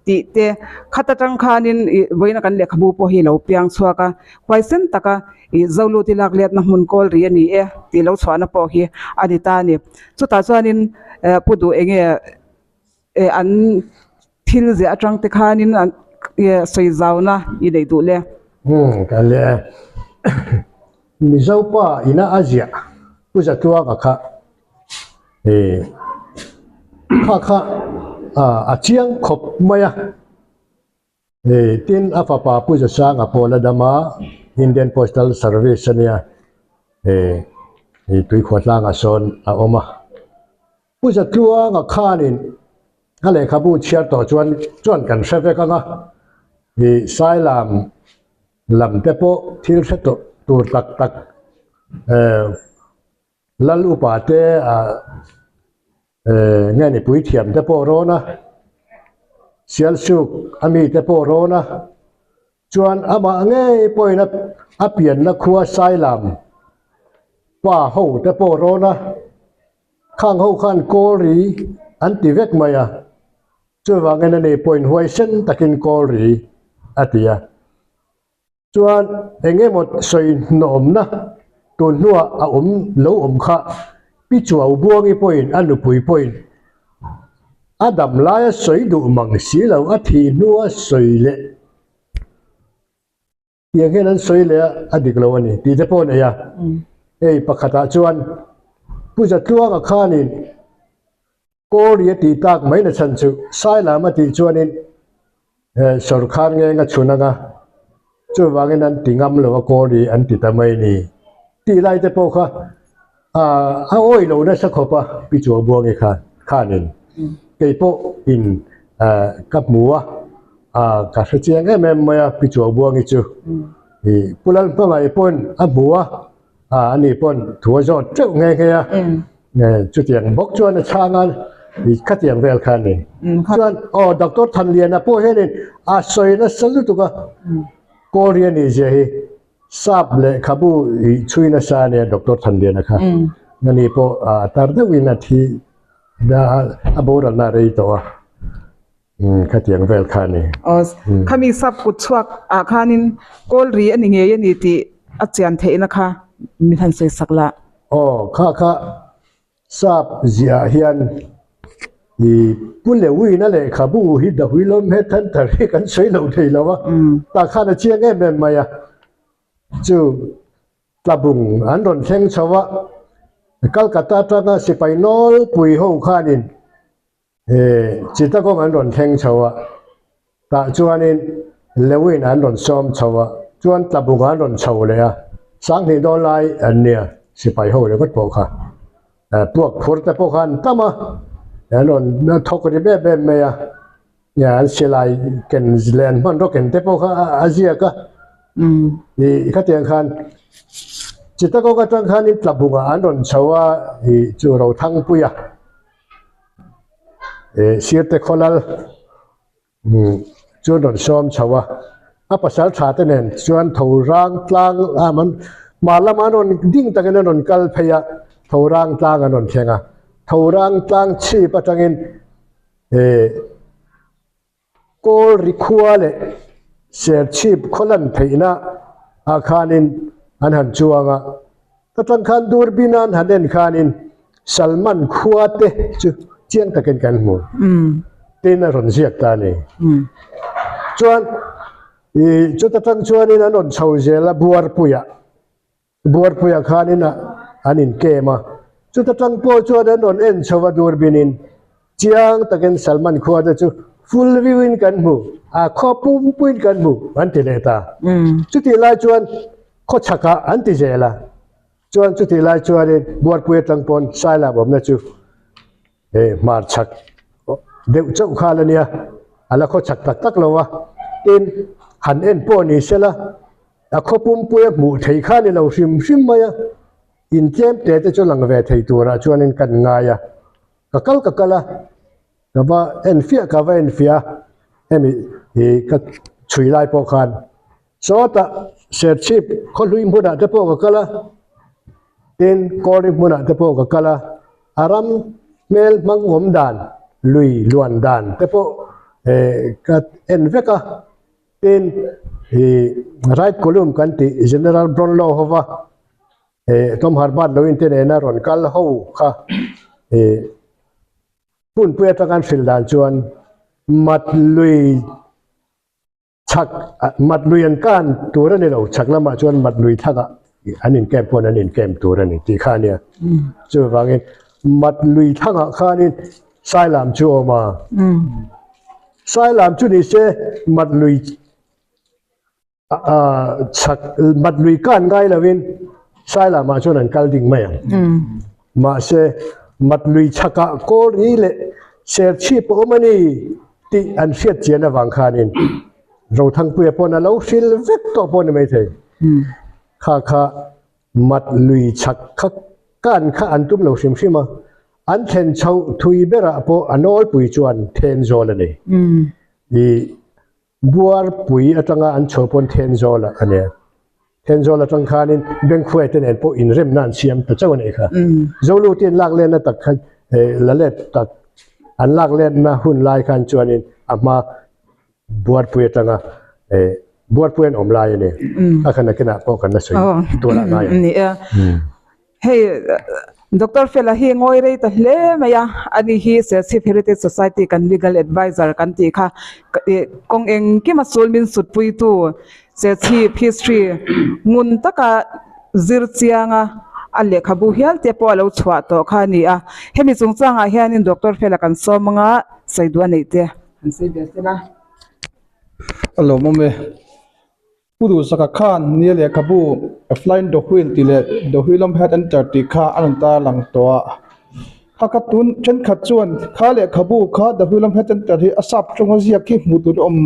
tih te, khat atang khanin ih vawiina kan lehkhabu pawh hi a lo piang chhuak a, huaisen taka ih Zoluti lak letna hmun kawl ri a ni e tih lo chhuahna pawh hi a ni ta a ni. Chutah chuanin eh pu duh eng nge eh an thil ziah atang te khanin an eh sawi zauna i neih duh le. Umm ka le Mizo pa ina a ziah Pu Zatluanga kha eh kha kha a chiang khawp mai a. Hei tin a fapa Pu Zasanga pawh la dam a, Indian Postal Service a nia, hei hei tuikhuah tlangah sawn a awm a. Pu Zatluanga khanin a lehkhabu chhiar tawh chuan chuan kan hre vek ang a, hei Sailam lam te pawh thil hre tawh tur tak tak eh Lal upa te ah nge ni puithiam te pawh rawn a, Sialsuk a mi te pawh rawn a, chuan amah ngei pawhin a pianna khua Sailam pa ho te pawh rawn a, khang ho khan Kawlri an ti vek mai a, chuvangin ani pawhin huaisen takin Kawlri a ti a. Chuan eng emaw sawi hnawmna tun hnuah a awm lo awm kha Pi Chuau Buangi pawhin a nupui pawhin a dam laia sawi duh mang si lo a thih hnua sawi leh tiang hian an sawi leh a, a dik lo a ni tih te pawh a nei a. Hei pakhatah chuan Pu Zatluanga khanin Kawri a tih tak mai na chhan chu Sailam a tih chuanin Sawrkhar ngeng a chhun anga chuvangin an ti ngam lo a Kawri an ti ta mai ni tih lai te pawh kha a awi lo nasa khawp a Pi Chuangbuangi khan khanin kei pawh in ka hmu a ka hre chiang em em mai a Pi Chuangbuangi chu Pu Lalhmangaih pawhin a hmu a ani pawn thu a zawt teuh nghe nghe a. Chutiang bawk chuan a chhang a, khatiang vel kha a ni. Chuan aw Doctor Thanliana pawh hianin a sawi nasa lutuk a, Korean nih zia hi sap lehkhabu ih chhui nasa a nia Doctor Thanliana kha. Ani pawh a tar deuhin a thi a boralna a rei tawh a. Khatiang vel kha a ni. Aw, khami sap kut chhuak ah khanin kawl ri a ni ngei a ni tih a chian theihna kha min han sawi sak lah. Aw, kha kha sap ziah hian i Pu Lewina lehkhabu hi Dahuilawm Headhunter hi kan sawi lo thei lo a, tah khan a chiang em em mai a, chu Tlabung an rawn thleng chho a, Calcutta atanga sipai nawlpui ho khanin He Chittagong an rawn thleng chho a, tah chuanin Lewin an rawn sawm chho a, chuan Tlabung an rawn chho leh a, Sanghnih dawn lai an nia, sipai ho ringawt pawh kha puak phur te pawh kha an tam a, an rawn thawk ri em em mai a, an silai ken leh an hmanraw ken te pawh kha a ziak a, ih khatiang khan Chittagong atang khanin Tlabungah an rawn chho a, ih chu Rothangpuia. Eh sirte khawlal chuan rawn sawm chho a, a pasal tha te nen chuan tho rang tlang am an hmar lamah an rawn ding takin an rawn kal phei a, tho rang tlang an rawn thleng a, tho rang tlang chhip atangin eh Kawl ri khua leh Serchhip khaw lan theihna ah khanin an han chuang a, ta tang khan Durbin an han en khanin Salman khua te chu chiang takin kan hmu tin a rawn ziak ta a ni. Chuan ih chuta tang chuanin an rawn chho zel a Buarpuiah. Buarpuiah khanin an inkem a, chuta tang pawh chuan an rawn en chho a durbinin chiang takin Salman khua te chu full view in kan hmu, a khaw pumpuiin kan hmu an ti leh ta. Chutih lai chuan khaw chhakah an ti zel a, chuan chutih lai chuanin Buarpui atang pawn Sailap awmna chu hmar chhak deuh chauh khal a nia, a la khaw chhak tak tak lo a, tin han en pawh ni sela, A khaw pumpuia hmuh theih kha ni lo hrim hrim mai a, in tlem te te chu lang ve thei turah chuanin kan ngai a, ka kal ka kal a, ka va en fiah ka va en fiah a, hemi hi ka chhui lai pawh khan sawtah Serchhip khawhlui hmunah te pawh ka kal a, tin Kawlri hmunah te pawh ka kal a, a ram hmel hmang awm dan, lui luan dan te pawh ka en vek a. Tin, ih right column kan tih General Brownlow hova ih Tom Herbert lo inte nena rawn kal ho kha ih hunpui atanga an hrilh dan chuan mat lui chhak mat lui an kan tur a ni lo, chhak lamah chuan mat lui thakah an in camp pawn an in camp tur a ni tih kha a nia. Chuvangin mat lui thangah khanin Sailam chu a awm a. Sailam chu ni se mat lui chhak mat lui kan ngai lovin Sailamah chuan an kal ding mai ang. Mahse mat lui chhakah kawl ri leh Serchhip a awm a ni tih an hriat chian avang khanin Rothangpuia pawn a lo hril vek tawh pawh a ni maithei. Kha kha Mat lui chhak kha kan kha an tum lo hrim hrim a, an thlen chhoh thui berah pawh a nawlpui chuan then zawl a ni. I Buarpui atanga an chho pawn then zawl a nia. Then zawl atang khanin Bengkhuai te nen pawh inremna an siam ta chauh a nih kha. Zoluti an lak lenna tak kha la let tak an lak lenna hun lai khan chuanin a hma Buarpui atanga Buarpui an awm lai a ni. A khan nakinah pawh kan la sawi tur ah ngai ang. Ni e. Hei Doctor Fela hi ngawi rei ta hle mai a, ani hi Serchhip Heritage Society kan legal adviser kan tih kha kawng engkima sul min sutpuitu Serchhip history ngun taka zir chianga a lehkhabu hial te pawh a lo chhuah tawh kha a ni a. Hemi chungchangah hianin Doctor Fela kan sawm anga sawi duh a neih te. An sawi ve sela. A lawmawm e. Pu Duhsaka khan nia lehkhabu A Fly in the Wheel tih leh The Wheel of Head Enter tih kha a rawn tar lang tawh a. Kha kha tun thenkhat chuan kha lehkhabu kha The Wheel of Head Enter hi a sap tawnga ziak hi hmuh tur a awm.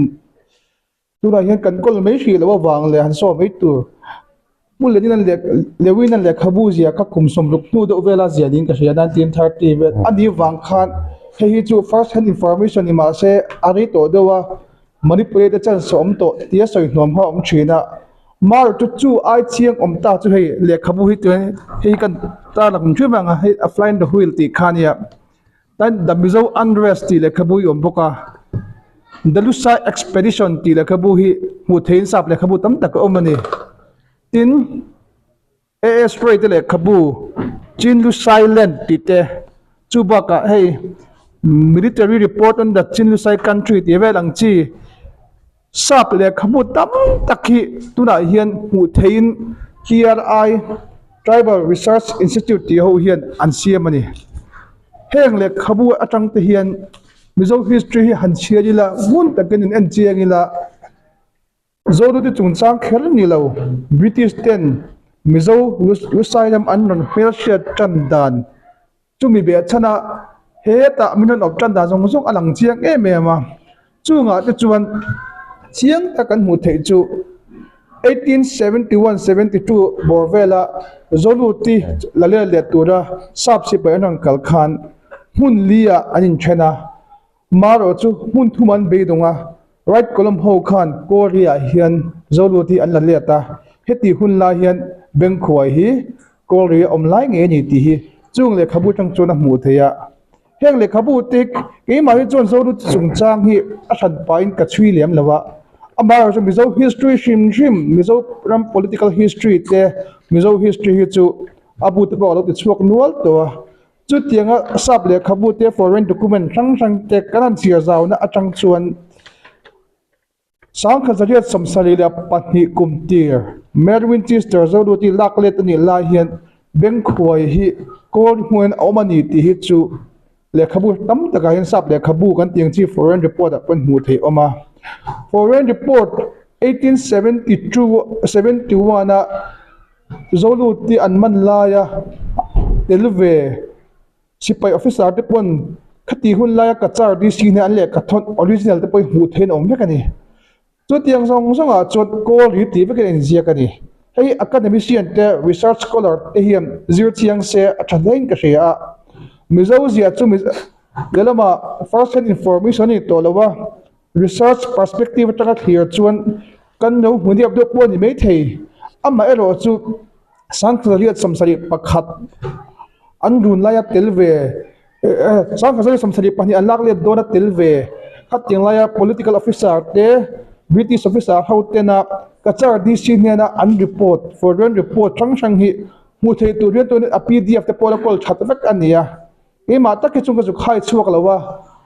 Tunah hian kan kawl mai hrih loh avang leh han sawi mai tur. Pu Lenin-a leh Lewin-a lehkhabu zia kha kum 60 hnu deuh vela zia niin ka hria, 1930 vel a nih vang khan hei hi chu first hand information ni mah se a rei tawh deuh a, manipulate chance a awm tawh tia sawi hnuam kha a awm thin a. Mar chu chu ai chiang awm ta chu hei lehkhabu hi tuan hei hi kan tarlang hrim ang a, hei a fly in the wheel tih kha a nia. Tan The Mizo Unrest tih lehkhabu hi awm bawk a, The Lusai Expedition tih lehkhabu hi hmuh theihin sap lehkhabu tam tak a awm a ni. Tin, AS Ray te lehkhabu Chin Lusai Land tih te, chu bakah hei Military Report on the Chin Lusai Country tih vel ang chi sap lehkhabu tam tak hi tunah hian hmuh theihin TRI, Tribal Research Institute tih ho hian an siam a ni. Heng lehkhabu atang te hian Mizo history hi han chhiar ila ngun takin in en chiang ila Zodute chungchang kher ni lo British ten Mizo Lusai lam an rawn hmelhriat tan dan Chumi beh chhana hetah min rawn awp tan dan zawng zawng a lang chiang em em a, chungah te chuan chiang tak kan hmuh theih chu 1871 72 bawr vela Zoluti la let leh tura sap sipai an rawn kal khan hmun li ah an inthen a, marawh chu hmun thum an beidawng a, right column ho khan Kawri ah hian Zoluti an la let a, heti hun lai hian Bengkhuai hi Kawlri a awm lai ngei a ni tih hi chung lehkhabu atang chuan a hmuh theih a. Heng lehkhabu te keimah hi chuan Zoru chungchang hi a hran pahin ka chhui lem lo a. Amaherawhchu Mizo history hrim hrim, Mizo ram political history te, Mizo history hi chu a bu te pawh a lo ti chhuak nual tawh a. Chutianga sap lehkhabu te foreign document hrang hrang te kan han chhiar zauna atang chuan 1972 kum tir Mary Winchester Zoluti lak let a nih lai hian Bengkhuai hi kawl hmuin a awm a ni tih hi chu lehkhabu tam takah hian sap lehkhabu kan tih ang chi foreign report ah pawhin hmuh theih a awm a. Foreign report 1872 71 a Zoluti an man laia tel ve Sipai officer te pawn khati hun laia Cachar DC hnen an lehkha thawn original te pawh hi hmuh theih an awm vek a ni. Chutiang zawng zawngah chuan kawl ri tih vekin a inziak a ni. Hei academician te research scholar te hian zir chiang se a tha hlein ka hria a. Mizo zia chu lehlamah first hand information a ni tawh lo a, research perspective atanga thlir chuan kan lo hmu diap deuh pawh a ni maithei. Amaherawh chu 1971 An run laia tel ve 1972 an lak let dawna tel ve khatiang laia political officer te British officer ho tena Cachar DC hnena an report foreign report hrang hrang hi hmuh theih tur hian tun a pdf te pawh la kawl that vek a ni a keimah tak hi chung ka zuk hai chhuak lo a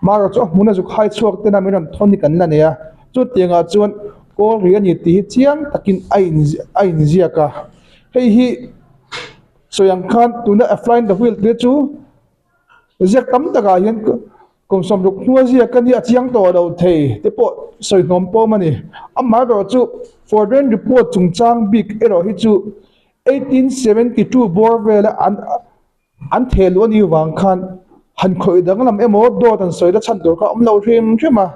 marawh chu a hmuna zuk hai chhuak tena min rawn thawn hi kan la nei a chutiangah chuan kawl ri a ni tih hi chiang takin a in a inziak a hei hi. Sawi ang khan tuna a flying the wheel te chu ziak tam takah hian kum 60 hnua ziak a nia a chiang tawh lo thei te pawh sawi hnawm pawm a ni. Amaherawh chu foreign report chungchang bik erawh hi chu 1872 bawr vela an an theh luh a nih vang khan han khawih danglam emaw dawt an sawi la chhan tur kha a awm lo hrim hrim a.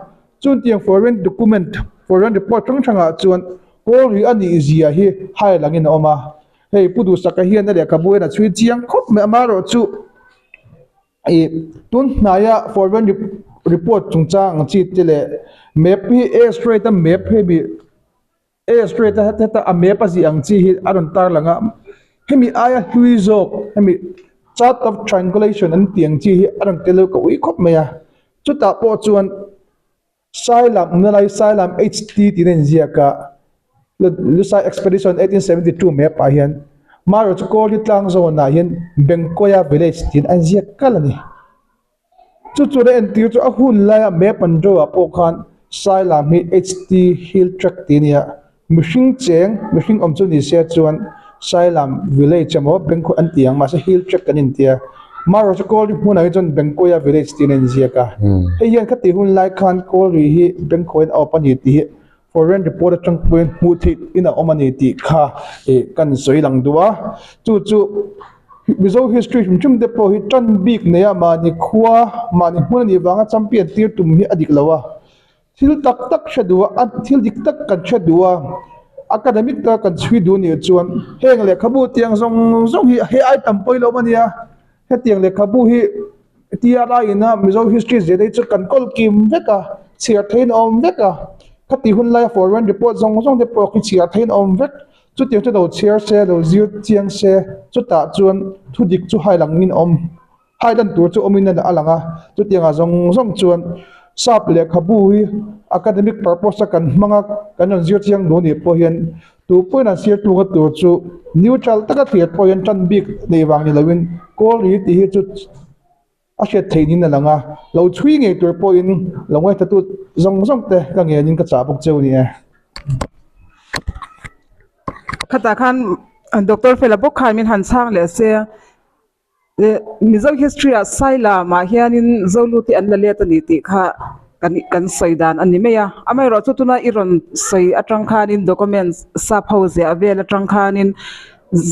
Chutiang foreign document foreign report hrang hrangah chuan kawl ri a nih zia hi hai langin a awm a. Hei Pu Duhsaka hian a lehkhabu hian a chhui chiang khawp mai amaherawh chu ih tun hnaia foreign report chungchang ang chi te leh map hi A straight a map hemi A straight a heta a map a zih ang chi hi a rawn tar lang a hemi aia hlui zawk hemi chart of triangulation an tih ang chi hi a rawn tel ka ui khawp mai a chutah pawh chuan Sailam awmna lai Sailam HT tiin a inziak a, Lusai Expedition 1872 map ah hian Marawh chu Kawli tlang zawnah hian Bengkawia village tiin a inziak kal a ni. Chu chuan a entir chu a hun laia map an draw ah pawh khan Sailam hi HT Hill Tract tih a ni a, mihring cheng, mihring awm chu ni se chuan Sailam village emaw Bengkhaw an ti ang mahse Hill Tract an intia. Marawh chu Kawlri hmunah hi chuan Bengkawia village tiin a inziak a. Hei hian khati hun lai khan Kawlri hi Bengkhawiin a awp a ni tih hi foreign report atang pawhin hmuh theih in a awm a ni tih kha ih kan sawi lang duh a. Chu chu Mizo history hrim hrim te pawh hi tan bik nei a mahni khua mahni hmun a nih vanga champion tir tum hi a dik lo a. Thil tak tak hre duh a, thil dik tak kan hre duh a. Academic ta kan chhui duh nih chuan heng lehkhabu tiang zawng zawng hi he ai tam pawih lo a nia. Hetiang lehkhabu hi TRI ina Mizo history zir hi chu kan kawl kim vek a, chhiar theihin a awm vek a. Khati hun laia foreign report zawng zawng te pawh khi chhiar theihin a awm vek. Chutiang chu lo chhiar se, lo zir chiang se, chutah chuan thu dik chu hai langin a awm. Hai lan tur chu awmin a lang a, chutiangah zawng zawng chuan sap lehkhabu hi academic purpose a kan hmang a, kan rawn zir chiang duh anih pawh hian tu pawhin an sir tuk a tur chu neutral taka thlir pawh hian tan bik nei vang ni loin kawl ri tih hi chu a hriat theih niin a lang a, lo chhui ngei tur pawhin lo ngaihthatu zawng zawng te ka ngenin ka chah bawk cheu a ni e. Khatah khan Doctor Fela bawk khan min han chhang leh se. Mizo history ah Sailam ah hianin Zolute an la let a ni tih kha kan kan sawi dan a ni mai a. Amaherawhchu chu tuna i rawn sawi atang khanin documents sap ho ziah vel atang khanin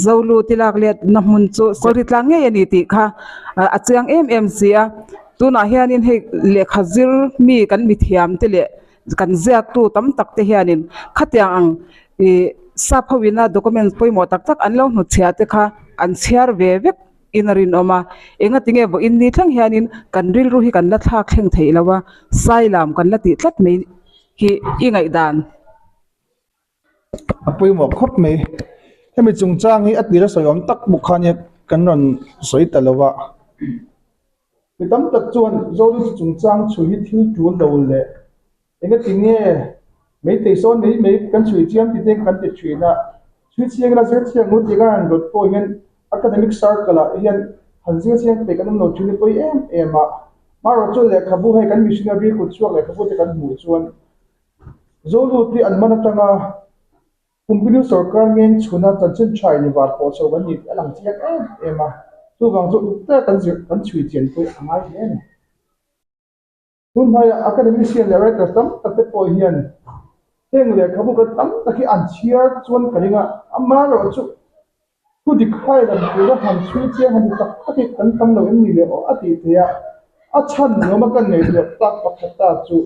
Zolute lak letna hmun chu Kawlri tlang ngei a ni tih kha a chiang em em si a. Tunah hianin hei lehkha zir mi kan mithiam te leh kan ziaktu tam tak te hianin khatiang ang ih sap ho ina document pawimawh tak tak an lo hnutchhiah te kha an chhiar ve vek in a rinawm a engati nge vawiin ni thleng hianin kan rilru hi kan la thlak thleng theih lo a sailam kan la tih tlat mai hi i ngaihdan. A pawimawh khawp mai. Hemi chungchang hi a tira sawi awm tak bawk kha nia kan rawn sawi ta lo a. Mi tam tak chuan Zolisi chungchang chhui hi thil tul lo leh engati nge meitei sawn mai mai kan chhui chiam ti te kan ti thin a. Chhui chiang ila zir chiang ngut tika han rawt pawh hian academic circle ah hian han zir chiang peih kan awm lo thin hi pawi em em a. Amaherawhchu lehkhabu hei kan missionary kut chhuak lehkhabu te kan hmuh chuan Zolut hi an man atanga Kumpinu sorkar ngeng chhuna chanchin tha in var pawh chho kan ni tih a lang chiang em em a, chuvang chu uk tak kan zir kan chhui chian pawh a ngai hle a ni. Tun hmaiah academician leh writers tam tak te pawh hian heng lehkhabu kan tam tak hi an chhiar chuan ka ring a, amaherawhchu Thu dik hai lam tura han chhui chiang han ti tak tak hi kan tam lo em ni le aw a tih theih a, a chhan nuam a kan ngaihtuah tak pakhat ta chu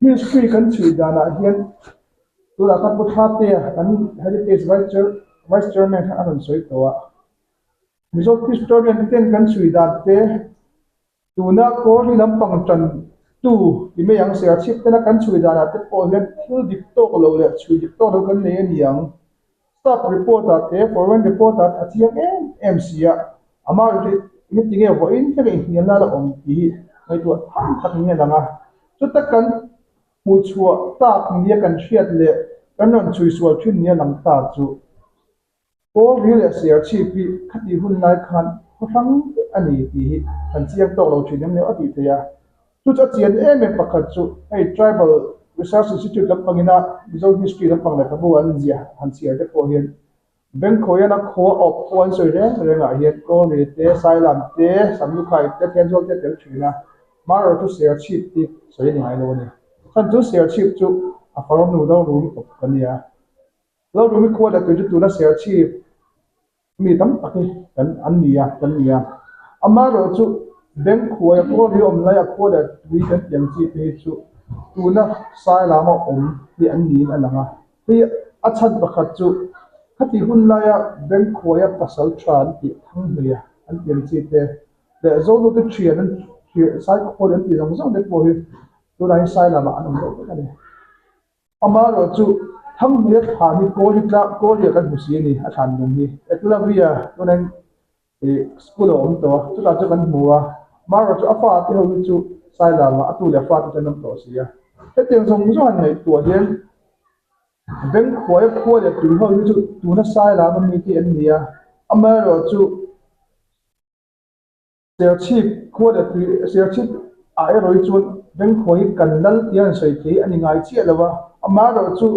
history kan chhui danah hian tunah khan Pu Thate-a kan Heritage Vice Chair Vice Chairman khan a rawn sawi tawh a, Mizo historian ten kan chhui dan te Tuna Kawlri lampang tantu ti mai ang Serchhip tena kan chhui danah te pawh hian thil dik tawk lo leh chhui dik tawk lo kan nei a ni ang. Staff report ah te foreign report ah a chiang em em si a, amah erawh chu engati nge vawiin thleng inhnialna la awm tih hi ngaihtuah tham tak niin a lang a. Chuta kan hmuhchhuah tak nia kan hriat leh kan rawn chhui sual thin nia lang ta chu. Kawlri leh Serchhip hi khati hun lai khan khaw hrang vek a ni tih hi kan chiang tawk lo thin em leh a tih theih a. Chu chu a chian em em pakhat chu hei Tribal Research Institute lampangina Mizo History lampang lehkhabu an ziah han chhiar te pawh hian Bengkhawiana khua awp pawh an sawi reng rengah hian Kawlri te, Sailam te, Samlukhai te, Thenzawl te a tel thin a, Hmarawh chu Serchhip hi sawi a ni ngai lo a ni. Chhan chu Serchhip chu a farnu Lalrumi awp ka nia. Lalrumi khua leh tui chu tuna Serchhip mi tam tak hi kan an ni a, kan ni a. Amaherawh chu bank khuaia kawl hi awm lai a khua leh tui kan tih ang chi te hi chu tuna Sailama awm hi an niin a lang a. Hei a chhan pakhat chu khatih hun laia bank khuaia pasal tha an tih Thanghleia an tih ang chi te leh Zonute thian an Saikhawl an tih zawng zawng te pawh hi tunah hian Sailama an awm deuh vek a ni. Amaherawh chu Thanghmui a thlan hi Kawli tlang Kawli ah kan hmu si a ni, a thlan lung hi. Eklavia chuanin ih school a awm tawh a, chutah chu kan hmu a. Amaherawh chu a fa te ho hi chu Sailam ah a tu leh a fa te chu an awm tawh si a. Hetiang zawng zawng han ngaihtuah hian Bengkhuaia khua leh tui ho hi chu tuna Sailam a mi te an ni a. Amaherawh chu Serchhip khua leh tui Serchhip ah erawh hi chuan Bengkhuai hi kan lal tia an sawi thei a ni ngai chiah lo a, amaherawh chu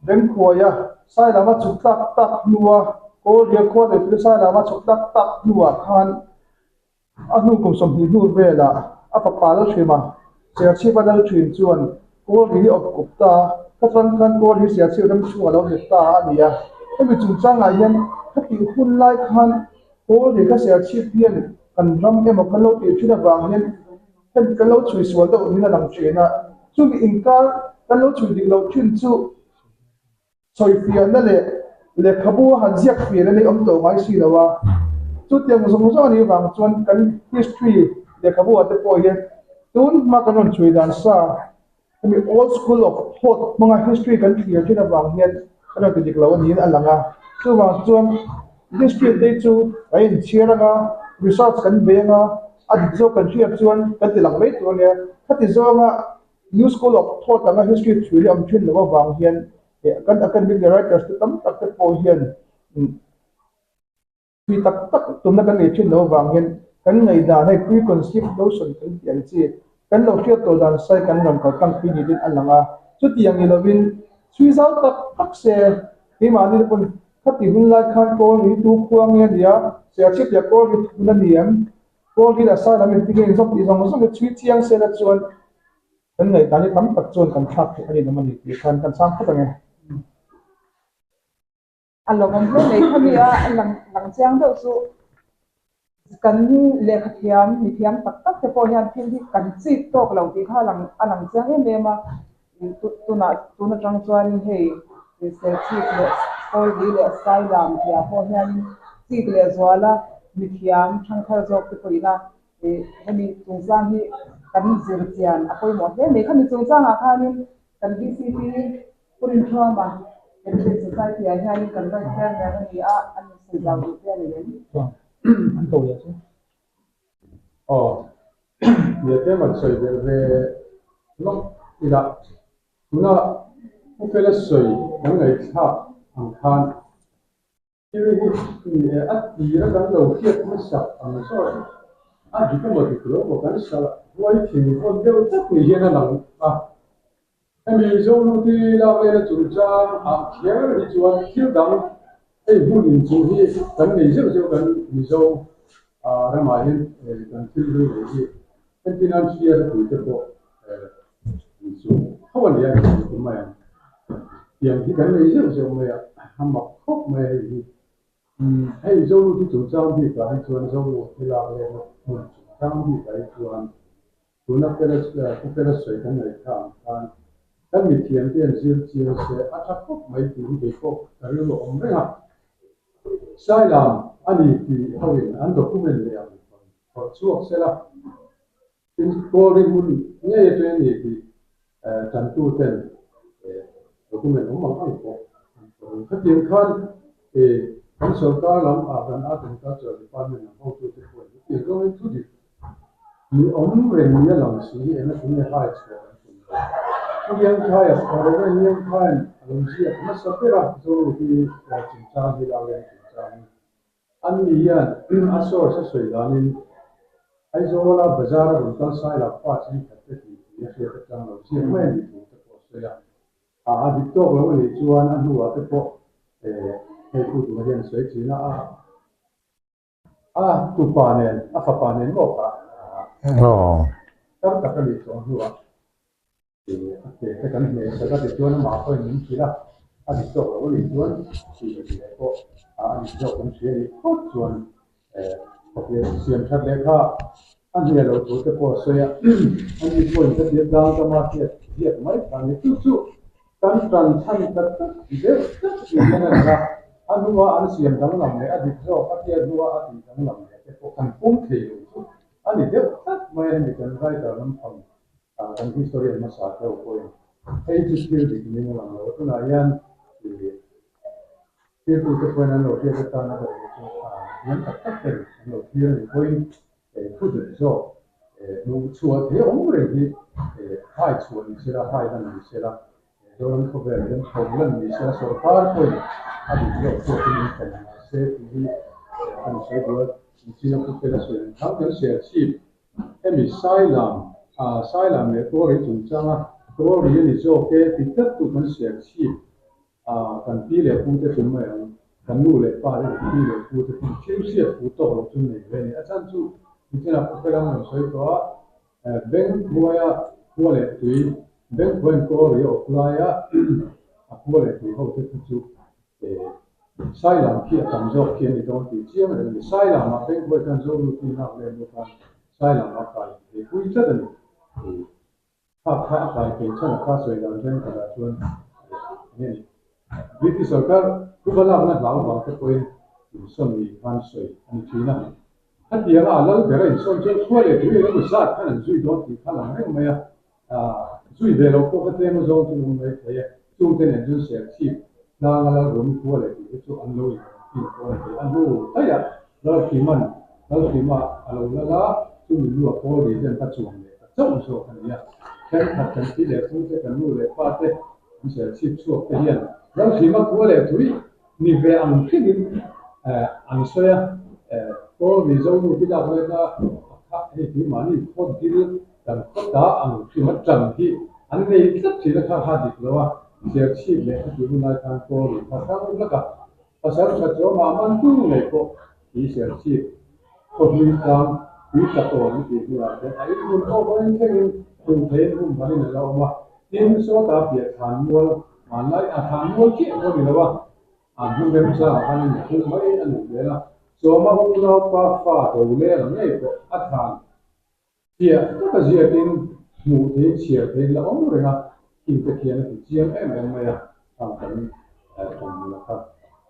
Bengkhuaia Sailama chhuk tlak tak hnua Kawlria khua leh tui Sailama chhuk tlak tak hnuah khan a hnu kum 20 hnu velah a fapa Lalhrima Serchhipa Lalhrim chuan Kawlri hi awp kawp ta a, ka chuan khan Kawlri Serchhip ram chhungah lo let ta a ni a, hemi chungchangah hian khatih hun lai khan Kawlri ka Serchhip hian kan ram emaw kan lo tih thin avang hian hemi kan lo chhui sual deuh niin a lang thin a, chumi inkar kan lo chhui dik loh thin chu. Sawifiahna leh lehkhabu a han ziak fiahna nei awm tawh ngai si lo a, chutiang zawng zawng a nih vang chuan kan history lehkhabu ah te pawh hian tun hma kan rawn chhui dan sa hemi old school of thought hmanga history kan thlir thin avang hian kan rawn ti dik lo a niin a lang a, chuvang chuan history te chu kan inchhiar anga research kan bei anga a dik zawk kan hriat chuan kan ti lang mai tur a nia, khati zawnga new school of thought anga history chhui hi a awm thin loh avang hian Kan academic leh writers te tam tak te pawh hian thui tak tak tumna kan nei thin lo avang hian kan ngaihdan hei preconceived notion kan tih ang chi kan lo hriat tawh dan sai kan rawn kal tlang pui niin a lang a. Chutiang ni lovin chhui zau tak tak se keimahni te pawn khati hun lai khan kawl ri tu khua nge a nia, Serchhip leh kawl ri thun a ni em, kawl ri leh Sailam inti nge inzawm tih zawng zawng hi chhui chiang se la chuan Kan ngaihdan hi tam tak chuan kan thlak theih a ni awm a ni tih khan kan chhang phawt ang e. A lawmawm hle mai kha mi a lang lang chiang deuh chu kan lehkha thiam mi thiam tak tak te pawh hian thil hi kan chik tawk lo tih kha a lang a lang chiang em em a tunah tun atang chuanin hei Serchhip leh Kawlri leh Sailam tihah pawh hianin chik leh zuala mithiam thangthar zawk te pawhin a Hemi chungchang hi kan zir chian a pawimawh hle mai. Khami chungchangah khanin kan VCP Pu Rinṭhuama Heritage Society-ah hianin kan Vice Chairman a ni a, a ni sawi zau duh te a ni em? An ko leh chu. Aw, nia tlem an sawi belh ve lawk ila. Tuna Pu Fela sawi kan ngaihthlak ang khan Thil hi ni e, a tira kan lo hriat hmasak ang zawk a dik emaw dik lo emaw kan sal huai thing vawn deuh tak ni hian a lang a. Hemi Zoluti lak lena chungchang ah kher hi chuan thil dang hei hmun inchuh hi kan nei zeuh zeuh kan Mizo ramah hian kan thil hlui nei hi entir nan hriat a pui te pawh inchuh tho a ni a ni tum mai ang. Tiang hi kan nei zeuh zeuh mai a, a mak khawp mai a hei hi. Hei Zolu hi chungchang bikah hi chuan Zolu hi lak lehna hmun chungchang bikah hi chuan tuna Fela Pu Fela sawi kan ngaihthla ang khan kan mithiamte an zir chiang se a tha khawp mai tih hi kei pawh ka rilru a awm reng a. Sailam a ni tih hoin an document leh ang phawrh chhuak sela. Tin, Kawlri hmun ngei atangin a ni tih tantuten document awm ang ang pawh an phawrh ang. Khatiang khan kan sorkar lam ah kan Art and Culture Department lam hotute pawhin hetiang zawngin thu dik ni awm reng ni a lang si hi eng a tunge hai chhuah an tum lo. Pu Liangkhaia, Reverend Liangkhaia'n a lo ziak hmasa ber a, Zoruti chungchang hi Laleng chungchang hi. An ni hian a source a sawi danin Aizawla bazar a rawn kal sai lo pa thenkhat te tih tih a hriat atang lo ziak mai a nih thu te pawh a sawi a. A dik tawk lo a nih chuan a hnuah te pawh hei pu duh hian sawi thin a, a tupa nen a fapa nen maw kha tar tak a nih tawh hnuah A ke te kan hmeh sak a tichuan amah pawhin min hrilh a, a dik tawk lo a nih chuan tih leh pawh a dik zawk kan hria nih phawt chuan khawpia siam that leh kha a hne lo tur te pawh a sawi a, ani pawhin ka tia tlang tama hriat ziak mai kha a ni. Chu chu kan tan chhan ta tlat deuh tlat tih hian a lang a, a hnua an siam danglam leh a dik zawk a hriat hnua a tih danglam leh te pawh kan pawm thei lo chu a ni deuh tlat mai a ni kan writer lampang Kan historian hmasa deuh pawhin hei chu thil dik ning a lang lo a, tunah hian thiltute pawhin an lo hriat atana ka duh chu thiam tak tak ten an lo thlir a nih pawhin thu dik zawk hmuh chhuah thei awm reng hi hai chhuah ni sela, hai lan ni sela, Zoram khawvel hian tho lan ni sela sorkar pawhin a dik zawk zawkin in ṭan mah se tih hi kan sawi duh a, China khawvel a sawi ang thang kan ser chhip. Hemi Sailam, Sailam leh Kawlri chungchanga Kawlri a ni zawk e ti tlat tu kan ser chhip kan pi leh pu te tum mai ang, kan nu leh pa te leh pi leh pu te pawh thil hriat pu tawk loh chu nei ve a ni. A chhan chu Nichina khawvel an rawn sawi tawh a, Beng hnuaia khua leh tui, Beng hnuaiin Kawlri a awp laia a khua leh tui ho te kha chu Sailam khi a tam zawk khi a ni dawn tih chiang reng a ni. Sailamah Bengbuai khan Zonuti lak leh hnu khan Sailamah kai thei pui tlat a ni. Kha kha a kai thei chhan a kha sawi dan thenkhatah chuan eng nge ni? British sorkar phuba lakna hlau vang te pawhin insawn ni khan sawi a ni thin a. Khatianga a lal ber a insawn chuan khua leh tui eng emaw zat khan an zui dawn tih kha lang reng mai a. Zui ve loh pawh kha tlem a zawng chu an awm mai thei e. Chungte nen chuan Serchhip tlanga lal Rumi khua leh tih te chu an lo intin pawh a ni thei. A hnu daihah Lalhrima'n Lalhrima a lo lal a, chumi lu a pawl ri zen kha chuang leh ta chauh zawk a ni a. Thenkhat kan pi leh pu te, kan nu leh pa te an Serchhip chhuak te hian Lalhrima khua leh tui ni ve ang hrimin an sawi a, Pawl ri zo nu hi lak letna a kha hei tui mahni khaw dil kan khaw ta ang hrima tan hi an nei tlat thin a, kha kha dik lo a, Serchhip leh khati hun lai khan Pawl ri kha hrang hlak a. Pasal tha chuan mah man tu ngei pawh hi Serchhip khawhlui tlang tui tla tawn a tih hnuah hian a inhmun pawh vawiin thlengin hmuh theihin hum hanin a la awm a. Tin, sawta piah thlan mual hmanlai a thlan mual chiah pawh ni lo a, an hmun remchangah khan in phum mai a nih hmel a. Sawma unaupa fa do leng ang ngei pawh a thlan Chiah taka ziakin hmuh theihin chhiar theihin la awm reng a, thil te khian a ti chiang em em mai a, khang kan tum la kha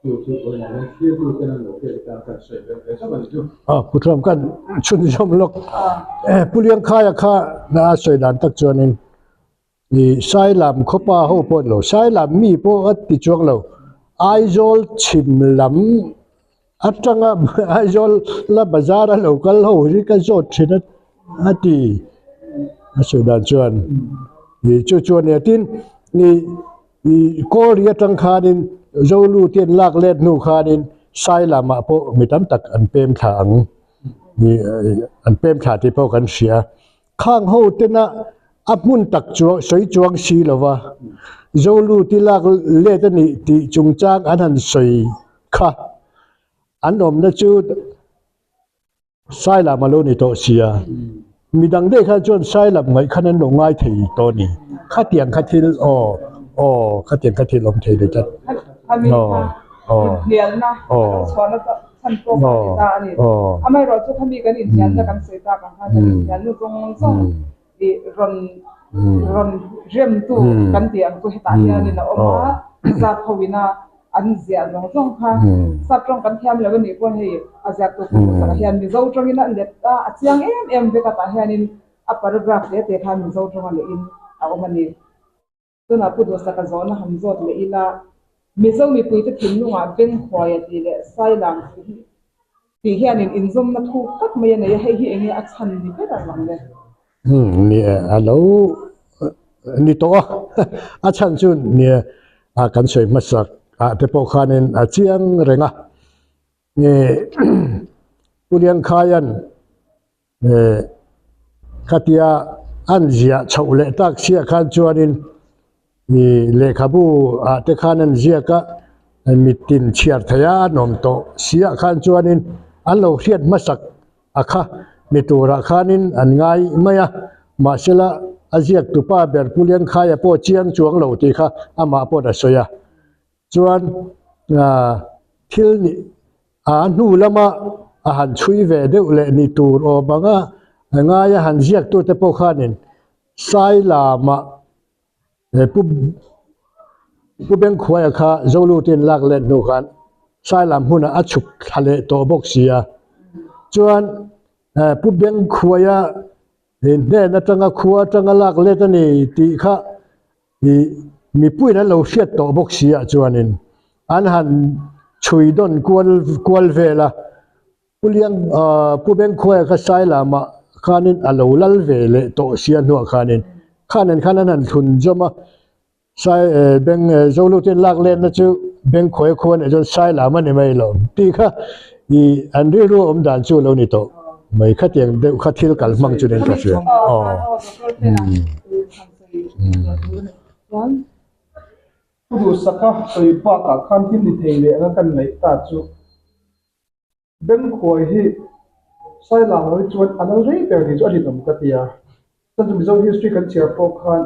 chu chu vawiinah hian thirtu ten an lo hriat atan kan sawi ber ve zawk a ni chu. A Puthlawm kan chhunzawm lawk. Pu Liangkhaia kha a sawi dan tak chuanin i Sailam khawpa ho pawh ni lo, Sailam mi pawh a ti chuang lo, Aizawl chhim lam Atanga Aizawl la bazar a lo kal ho hi ka zawt thin a a ti a sawi dan chuan ih chu chu a nia tin ih ih Kawlri atang khanin Zolu te an lak let hnu khanin Sailamah pawh mi tam tak an pem thla ang ih an pem thla tih pawh kan hria. Khang ho tena a hmun tak chuang sawi chuang si lova Zolu ti lak let a nih tih chungchang an han sawi kha. An awmna chu Sailam a lo ni tawh sia. Midang daih khan chuan Sailam ngaih khan an lo ngai thei tawh a ni. Khatiang kha thil aw aw khatiang kha thil awm thei ni tlat. Aw aw aw aw. Amaherawhchu khami kan inhnialna kan sawi tak ang khan kan inhnialna zawng zawng i rawn rawn remtu kan tih ang chu hetah hianin a awm a, zat ho ina an ziah zawng zawng kha sap tawng kan thiam lo a nih pawh hei a ziaktu kum hmasakah hian Mizo tawngin a let a, a chiang em em vek a tah hianin a paragraph te te khan Mizo tawnga lehin a awm a ni. Tunah Pu Duhsaka zawhna han zawt leh ila, Mizo mipuite thinlungah Bengkhuaia tih leh Sailam tih hi tih hianin inzawmna thuk tak mai a nei a, hei hi enge a chhan ni ber ang ang le? Umm ni e, a lo ni tawh a, a chhan chu ni e, a kan sawi hmasak ah te pawh khanin a chiang reng a, ni Pu Liangkhaia'n Khatia an ziah chhoh leh tak chiah khan chuanin ih lehkhabu ah te khan an ziak a, mitin chhiar thei a an awm tawh siah khan chuanin an lo hriat hmasak a kha ni turah khanin an ngai mai a, mahsela a ziak tupa ber Pu Liangkhaia pawh chiang chuang lo tih kha amah paw'n a sawi a. Chuan thil nih a hnu lama a han chhui ve deuh leh ni tur awm ang a, ngaia han ziaktute pawh khanin Sailama Pu Pu Bengkhuaia kha Zolutin lak let hnu khan Sailam hmunah a chhuk thla leh tawh bawk si a. Chuan Pu Bengkhuaia hnen atanga khua atanga lak let a ni tih kha Ih mipuiin an lo hriat tawh bawk si ah chuanin an han chhui dawn kual kual vel a, Pu Liang ah Pu Bengkhuaia kha Sailamah khanin a lo lal ve leh tawh si a hnuah khanin khanin khan an han thlun zawm a, Sai eh Beng eh Zolutin lak letna chu Bengkhuaia khua nih chuan Sailam a ni mai lo tih kha ih an rilru awm dan chu lo ni tawh mai khatiang deuh kha thil kal hmang chu nen ka hria aw. Pu Duhsaka sawi bakah khan thil ni thei leh anga kan ngaih ta chu Bengkhuai hi Sailang lo hi chuan a lal rei ber ni chu a rinawm ka ti a. Chuan chu Mizo history kan chhiar pawh khan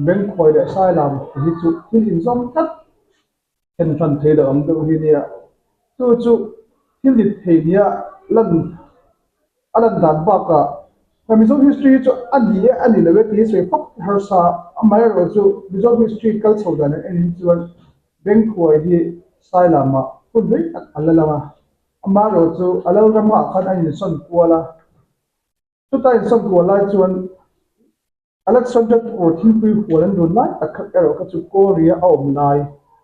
Bengkhuai leh Sailang te hi chu thil inzawm tlat then hran thei lo ang deuh hi nia. Chu chu thil ni thei nia lan A lan dan bakah ka Mizo history hi chu a ni e a ni lo e tih hi sawi fak harsa a, amaherawhchu Mizo history kal chho dan an en hi chuan Bengkhuai hi Sailamah hun rei tak a la lang a, amaherawhchu a lalramah khan a insawn kual a. Chuta insawn kual lai chuan Alexander Tur thingpui hual an dun lai tak khat erawh kha chu Korea a awm lai,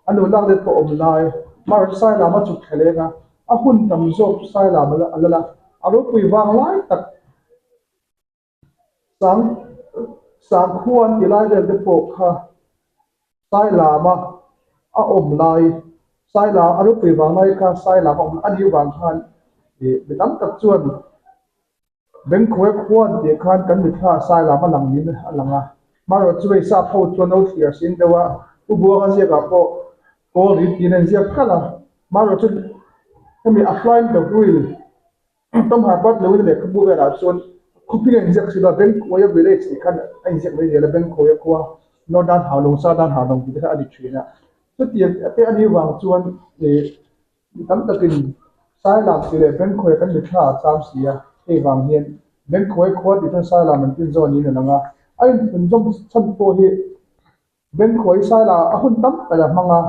a nu lak let pawh awm lai, amaherawhchu Sailama chuk thleleng a, a hun tam zawk chu Sailam a lal a, a ropui vang lai tak Sang Sangkhua an ti lai vel te pawh kha Sailama a awm lai, Saila a ropui vang lai kha Sailama a awm a nih vang khan ih mi tam tak chuan Bengkhuai khua an tih khan kan mitthla Sailama lang niin a lang a. Hmarawh chu hei sap ho chuan lo thlir sin deuh a, Pu Buanga ziakah pawh kawl ri tiin a inziak kalh a. Hmarawh chu hemi a flying the wheel Tom Herbert Lewin lehkhabu velah chuan khawping a inziak si lo a, Bengkhuaia village tih khan a inziak mai zel a, Bengkhuaia khua Northern Haulawng, Southern Haulawng tih te kha a ni thin a. Chutiang te a nih vang chuan ih mi tam takin Sailam tih leh Bengkhuaia kan mithla a cham si a, hei vang hian Bengkhuaia khua tih chuan Sailam an tin zawn niin a lang a, a inphunzawm chhan pawh hi Bengkhuai Saila a hun tam tak a hmang a,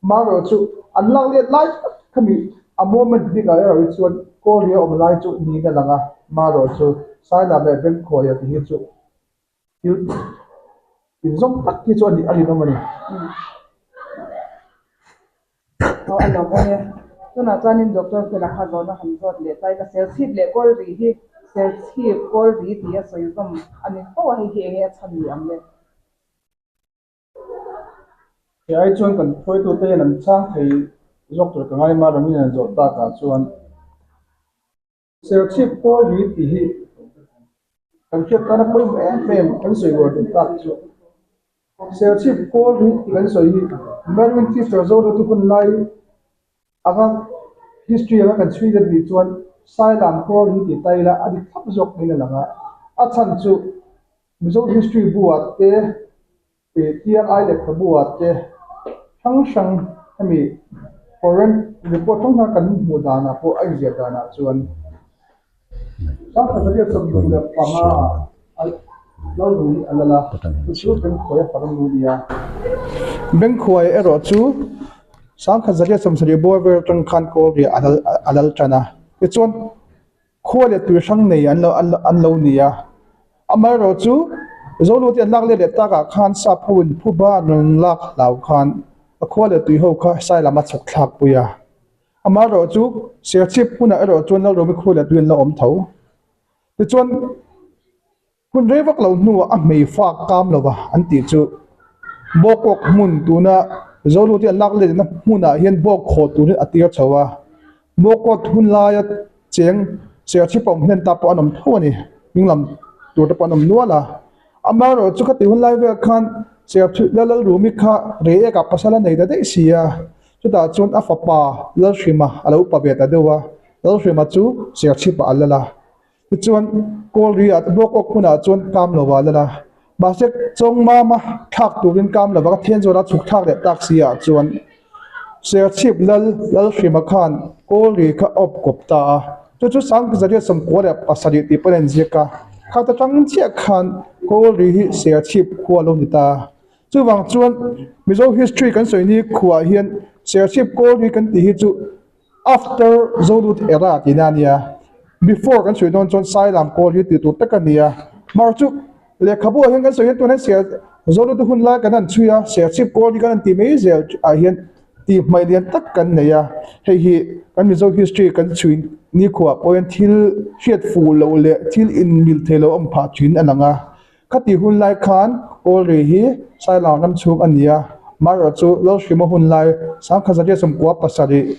marawh chu an lak let lai tak khami a moment bik ah erawh hi chuan Kawlria awm lai chu niin a lang a, marawh chu Saila leh Bengkhuaia ti hi chu thil inzawm tak hi chu a nih a rinawm a ni. Aw a lawm awm e. Tunah chuanin Doctor Fela kha zawhna han zawt leh ta ila Serchhip leh Kawlri hi Serchhip Kawlri tih a sawi zawm a ni fo a, hei hi enge a chhan ni ang le? He ai chuan kan hruaitute hian an chhang thei zawk tur ka ngai ma rangin an zawh takah chuan Serchhip Kawlri tih hi kan hriat tana pawimawh em em kan sawi uar duh tak chu Serchhip Kawlri tih kan sawi hi Merwin Teacher Zohlutu hun lai anga history anga kan chhui let nih chuan Sailam Kawlri tih ta ila a dik thlap zawk niin a lang a, a chhan chu Mizo history bu ah te ih TLI lehkhabu ah te hrang hrang hemi foreign report hrang hrang kan hmuh danah pawh a inziah danah chuan 1975 ah Lalrui a lal a, chu chu Bengkhuai a farnu a ni a. Bengkhuai erawh chu 1970 bawr vel atang khan Kawlriah a lal a lal tan a, tichuan Khua leh tui hrang nei an lo an lo ni a, amaherawhchu Zolute an lak let leh takah khan sap ho in phuba an rawn lak hlau khan a khua leh tui ho kha sai lam a chhawk thlak pui a, amaherawhchu Serchhip hmunah erawh chuan Lalromi khua leh tui an la awm tho. Tichuan. Hun rei vak lo hnuah a hmei fak kam lova an tih chu Bawkawk hmun tuna Zolute an lak letna hmunah hian bawk khaw turin a tir chho a. Bawkawt hun laia cheng Serchhip a awm hnen ta pawh an awm tho a ni. Hming lam tur te pawh an awm nual a. Amaherawhchu chu khati hun lai vel khan Serchhip Lalrumi kha Reiek ah pasal a nei ta daih si a. Chutah chuan a fapa Lalhrima a lo upa ve ta deuh a. Lalhrima chu Serchhip ah a lal a. Tichuan, Kawlri-ah te bawk awk hmunah chuan kam lo a lal a. Mahse, Chawngmama thlak turin kam lo a, ka thian zawna chhuk thlak leh tak si ah chuan Serchhip lal Lalhrima khan Kawlri kha a awp kawp ta a. Chu chu 1997 tih pawn a inziak a. Khat atang chiah khan Kawlri hi Serchhip khua lo ni ta. Chuvang chuan Mizo history kan sawi ni khuah hian Serchhip Kawlri kan tih hi chu After Zolut era tihna a nia, before kan sawi dawn chuan Sailam kawl hi tih tur tak a ni a. Mar chu lehkhabu ah hian kan sawi hian tunah hian ser Zolut hun lai kan han chhui a, Serchhip kawl hi kan han ti mai zel ah hian tih hmaih lian tak kan nei a. Hei hi kan Mizo history kan chhui nikhua pawh hian thil hriat fuh loh leh thil inmil thei lo a awm phah thin a lang a. Khati hun lai khan Kawlri hi Sailang ram chhung a ni a, Marawh chu Lalhrima hun lai 1997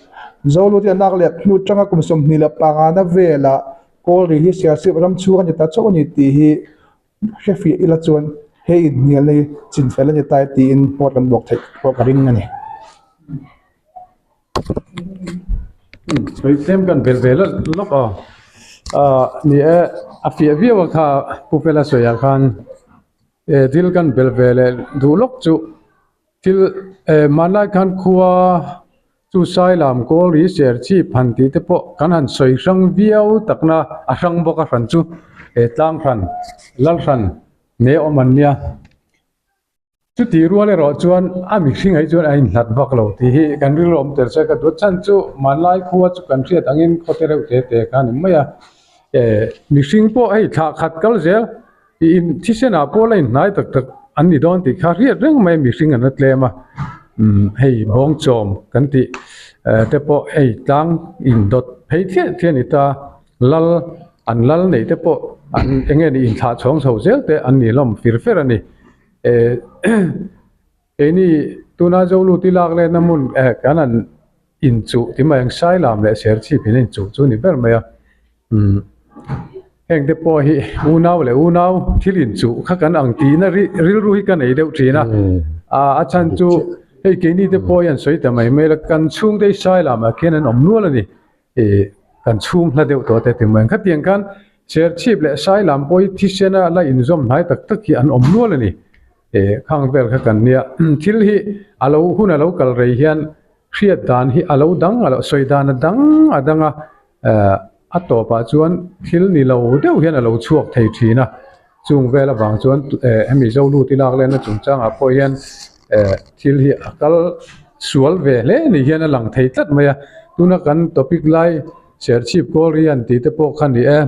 Zolute an lak leh hnu tanga kum 25 na velah Kawlri hi Sialsip ram chhung a ni ta chauh a ni tih hi hrefiah ila chuan he inhnialna hi chinfel a ni ta e tiin hmuat kan buak theih pawh ka ring a ni. Sawi tlem kan belh ve lawk aw. Ahh ni e, a fiah viau a kha Pu Fela sawiah khan eh thil kan belh ve leh duh lawk chu thil eh hmanlai khan khua chu Sailam Kawlri Serchhip han tih te pawh kan han sawi hrang viau takna a hrang bawk a hran chu eh tlang hran Lalhran ne awm an nia. Chuti rual erawh chuan a mihring ah hi chuan a inhlat vak lo tih hi kan rilru awm tel se ka duat chhan chu hmanlai khua chu kan hriat angin khawte reuh te te kha a ni mai a. Eh mihring pawh hei thlah khat kal zel ih in thisen ah pawh la inhnai tak tak an ni dawn tih kha hriat reng mai mihring an la tlem a. Umm hei bawngchawm kan tih eh te pawh hei tlang indawt phei thliah thliah a ni ta. Lal an lal neih te pawh an eng nge ni inthlah chhawng chho zel te an ni hlawm fir fer a ni. Eh keini tuna Zolu ti lak letna hmun eh kan han inchuh ti mai ang Sailam leh Serchhip in a inchuh chu a ni ber mai a. Umm heng te pawh hi unau leh unau thil inchuh kha kan ang tihna rilru hi ka nei deuh thin a. A chhan chu hei keini te pawh hi an sawi ta mai mai la kan chhungte hi Sailamah khian an awm nual a ni. Ih kan chhung hla deuh tawh te ti mai ang. Khatiang khan Serchhip leh Sailam pawh hi thisena la inzawm hnai tak tak hi an awm nual a ni. Ih khang vel kha kan nia. Thil hi a lo hun a lo kal rei hian hriat dan hi a lo dang a lo sawi dan a dang a dang a, eh a tawpah chuan thil ni lo deuh hian a lo chhuak thei thin a. Chung vel avang chuan eh hemi Zolu ti lak lehna chungchangah pawh hian eh thil hi a kal sual ve hle ni hian a lang thei tlat mai a. Tuna kan topic lai Serchhip Kawlrian tih te pawh kha ni e,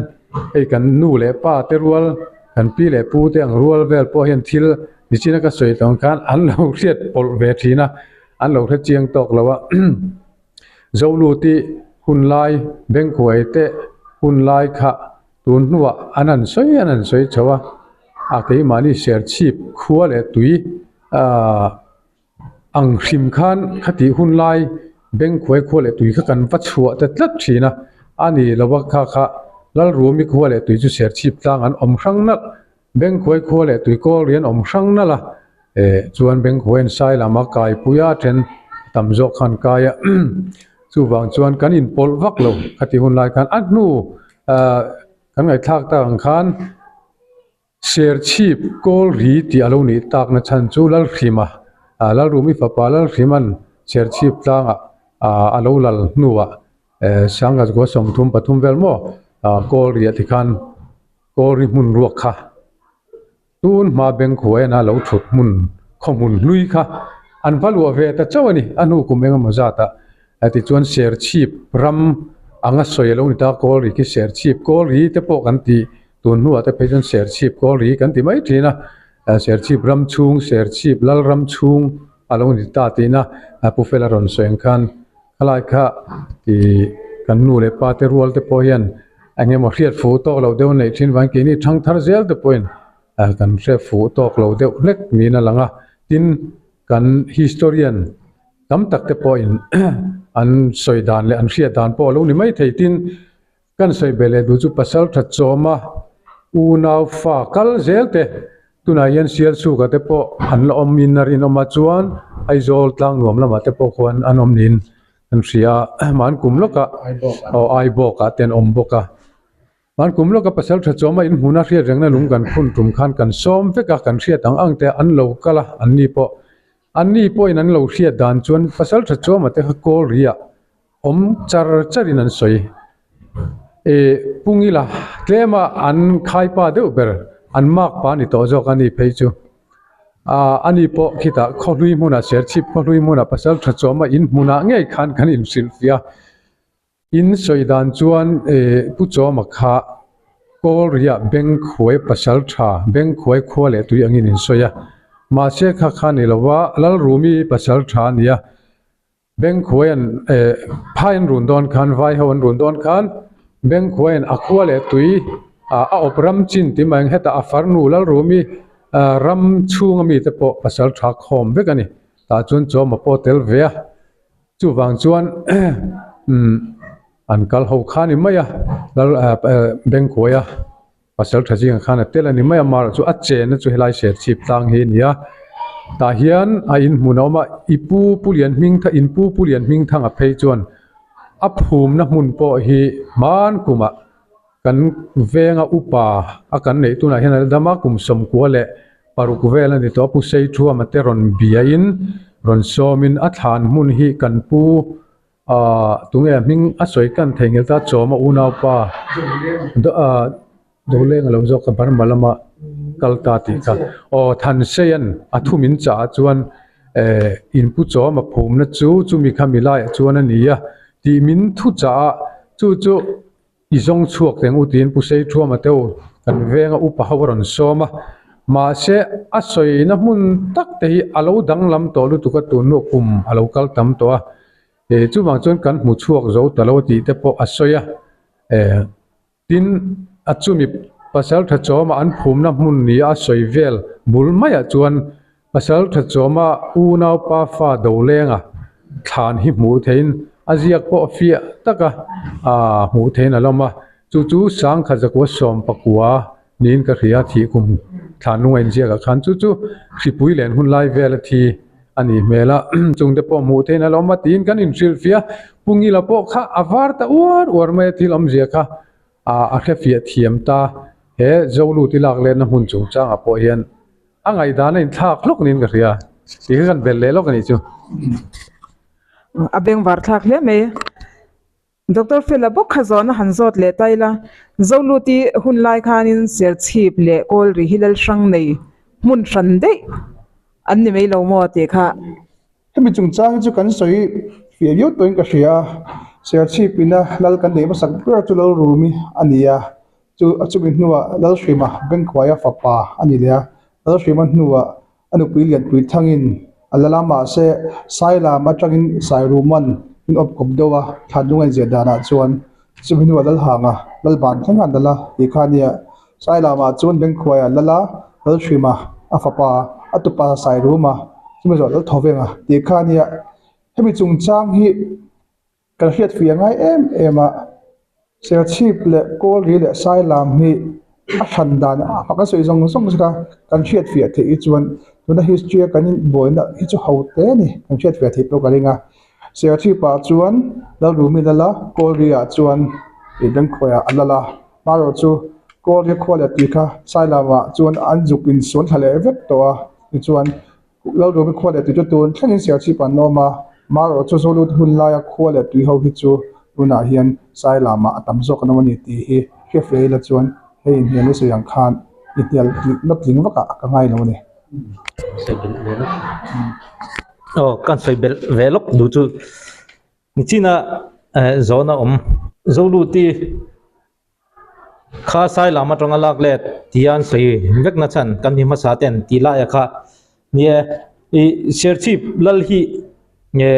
hei kan nu leh pa te rual, kan pi leh pu te ang rual vel pawh hian thil nichina ka sawi tawng khan an lo hriat pawlh ve thin a, an lo hre chiang tawk lo a. Zolu tih hun lai Bengkhuai te hun lai kha Tun hnuah an han sawi an han sawi chho a, a keimahni Serchhip khua leh tui aah ang hrim khan khatih hun lai Bengkhuai khua leh tui kha kan va chhuah ta tlat thin a, a ni lo a kha kha Lalrumi khua leh tui chu Serchhip tlang an awm hrang nalh, Bengkhuai khua leh tui kawl ri an awm hrang nalh a, eh chuan Bengkhuai an sai lam a kaipui a then tam zawk khan kai a chuvang chuan kan inpawlh vak lo khatih hun lai khan a hnu ah kan ngaihthlak tak ang khan Serchhip kawl ri tih a lo nih tak na chhan chu Lalhrima ah Lalrumi fapa Lalhriman Serchhip tlangah ah a lo lal hnuah eh Sangha 33 vel maw ah kawl riah tikhan kawl ri hmun ruak kha Tun hma Bengkhuai ana lo thut hmun khaw hmun hlui kha an va luah ve ta chauh a ni. A hnu kum eng emaw zatah tichuan Serchhip ram anga sawi a lo ni ta, Kawlri khi Serchhip Kawlri te pawh kan ti tun hnuah te phei chuan Serchhip Kawlri kan ti mai thin a, Serchhip ram chhung Serchhip lal ram chhung a lo ni ta tihna Pu Fela rawn sawi ang khan Khalai kha ih kan nu leh pa te rual te pawh hian eng emaw hriat fuh tawk lo deuh a neih thin vang keini thang thar zel te pawhin ah kan hre fuh tawk lo deuh hlek niin a lang a. Tin, kan historian tam tak te pawhin an sawi dan leh an hriat dan pawh a lo ni mai thei. Tin, Kan sawi be leh duh chu pasal tha chawma unau fa kal zel te tunah hian Sialsuka te pawh an la awm in a rinawm a chuan Aizawl tlang nuam lamah te pawh khuan an awm niin an hria a mahni kum lawkah aw Aibawkah te an awm bawk a mahni kum lawka pasal tha chawma in hmuna hriat rengna lung kan phun tum khan kan sawm vek a kan hriat ang ang te an lo kal a an ni pawh an ni pawhin an lo hriat dan chuan pasal tha chawma te kha kawl riah Awm char char in an sawi. Ih Pungila tlema an khaipa deuh ber an mark pa ni tawh zawk a ni phei chu. Ah ani pawh khitah khawhlui hmunah Serchhip khawhlui hmunah pasal tha chawma in hmunah ngei khan kan inhrilhfiah a. In sawi dan chuan ih Pu Chawma kha Kawlriah Bengkhuai pasal tha Bengkhuai khua leh tui angin in sawi a. Mahse kha kha ni lova Lalrumi pasal tha a ni a. Bengkhuaian eh phai an run dawn khan vai ho an run dawn khan Bengkhuaian a khua leh tui ah a awp ram chin ti mai ang hetah a farnu Lalrumi ah ram chhunga mite pawh pasal tha khawm vek a ni tah chuan chawma pawh tel ve a chuvang chuan umm an kal ho kha a ni mai a Lal ah eh Bengkhuaia. Pasal tha zingah khan a tel a ni mai a, amaherawh chu a chenna chu helai Serchhip tlang hi a ni a, tah hian a inhmun a awm a, i pu Pu Lian hming tha in pu Pu Lian hming thanga phei chuan a phumna hmun pawh hi hman kumah kan venga upa a kan neih tunah hian a la dam a, kum sawmkua leh paruk vel a ni tawh a, Pu Seithuama te rawn biain rawn sawmin a thlan hmun hi kan pu Ahh tunge a hming a sawi kan thei nghel ta chawma unaupa ah doleng alo zawk a Burma lama. kal ta tih kha aw Thanseia'n a thu min chah ah chuan eh in pu chawm a phumna chu chumi kha mi laiah chuan a ni a tih min thu chah a chu chu I zawng chhuak teng u tiin Pu Seithuama te u kan venga upa ho a rawn sawm a, mahse a sawina hmun tak te hi a lo danglam tawh lutuk a tun hnuah kum a lo kal tam tawh a, eh chuvang chuan kan hmu chhuak zo ta lo tih te pawh a sawi a, eh tin a chumi pasal tha chawma an phumna hmun nia a sawi vel bul maiah chuan Pasal tha chawma unaupa fa Dolenga thlan hi hmuh theiin a ziak pawh fiah taka hmuh theiin a lawm a, chu chu Sangkhat Zakua Sawmpakua niin ka hria thih kum thlan lung a inziakah khan chu chu hripui len hun lai vela thi a nih hmel a, chungte pawh hmuh theiin a lawm a tiin kan inhrilhfiah a, Pu Ngila pawh kha a var ta uar uar mai a thil awmzia kha a hrefiah thiam ta, he Zoluti lak lenna hmun chungchangah pawh hian A ngaihdan a inthlak hlawk niin ka hria. Tih kha kan belh leh lawk a nih chu. A bengvar thlak hle mai. Doctor Fela bawk kha zawhna han zawt leh ta ila, Zoluti hun lai khanin Serchhip leh Kawlri hi lal hrang nei hmun hran daih an ni mai lo maw tih kha. Hemi chungchang hi chu kan sawi fiah viau tawhin ka hria. Serchhip ina lal kan neih hmasak ber chu Lalrumi a ni a, Chu a chumi hnuah Lalhrima Bengkhuaia fapa a ni leh a, Lalhrima hnuah a nupui Lianpui thangin a lal a, mahse Sailam atangin Sairuman min awp kawp deuh a, Thlanlung a inziah danah chuan chumi hnuah Lalhanga Lalban thleng an lal a tih kha a nia. Sailamah chuan Bengkhuaia lal a, Lalhrima a fapa a tupa Sairuma chumi zawh Lalthawvenga tih kha a nia. Hemi chungchang hi Kan hriat fih a ngai em em a, Serchhip leh Kawlri leh Sailam hi a hran dan a kan sawi zawng zawng zawk a, kan hriat fiah theih hi chuan tuna history a kan inbuaina hi chu ho te a ni, kan hriat fiah theih pawh ka ring a. Serchhip ah chuan Lalrumi lal a, Kawlri ah chuan ih Bengkhuai ah a lal a, hmarawh chu Kawlri khua leh tui kha Sailam ah chuan an zuk insuan thla leh vek tawh a, tichuan Lalrumi khua leh tui chu tun thlengin Serchhip an awm a, marawh chu Zolut hun laia khua leh tui ho hi chu tunah hian Sailamah a tam zawk an awm a ni tih hi hria fe ila chuan hei inhnial i sawi ang khan i hnial na tling vakah ka ngai lo a ni. Aw kan sawi belh ve lawk duh chu nichina zawn a awm Zoluti Kha sai lam atanga lak let tia an sawi vek na chhan kan mi hmasa ten tih laia kha ni e ih Serchhip lal hi nge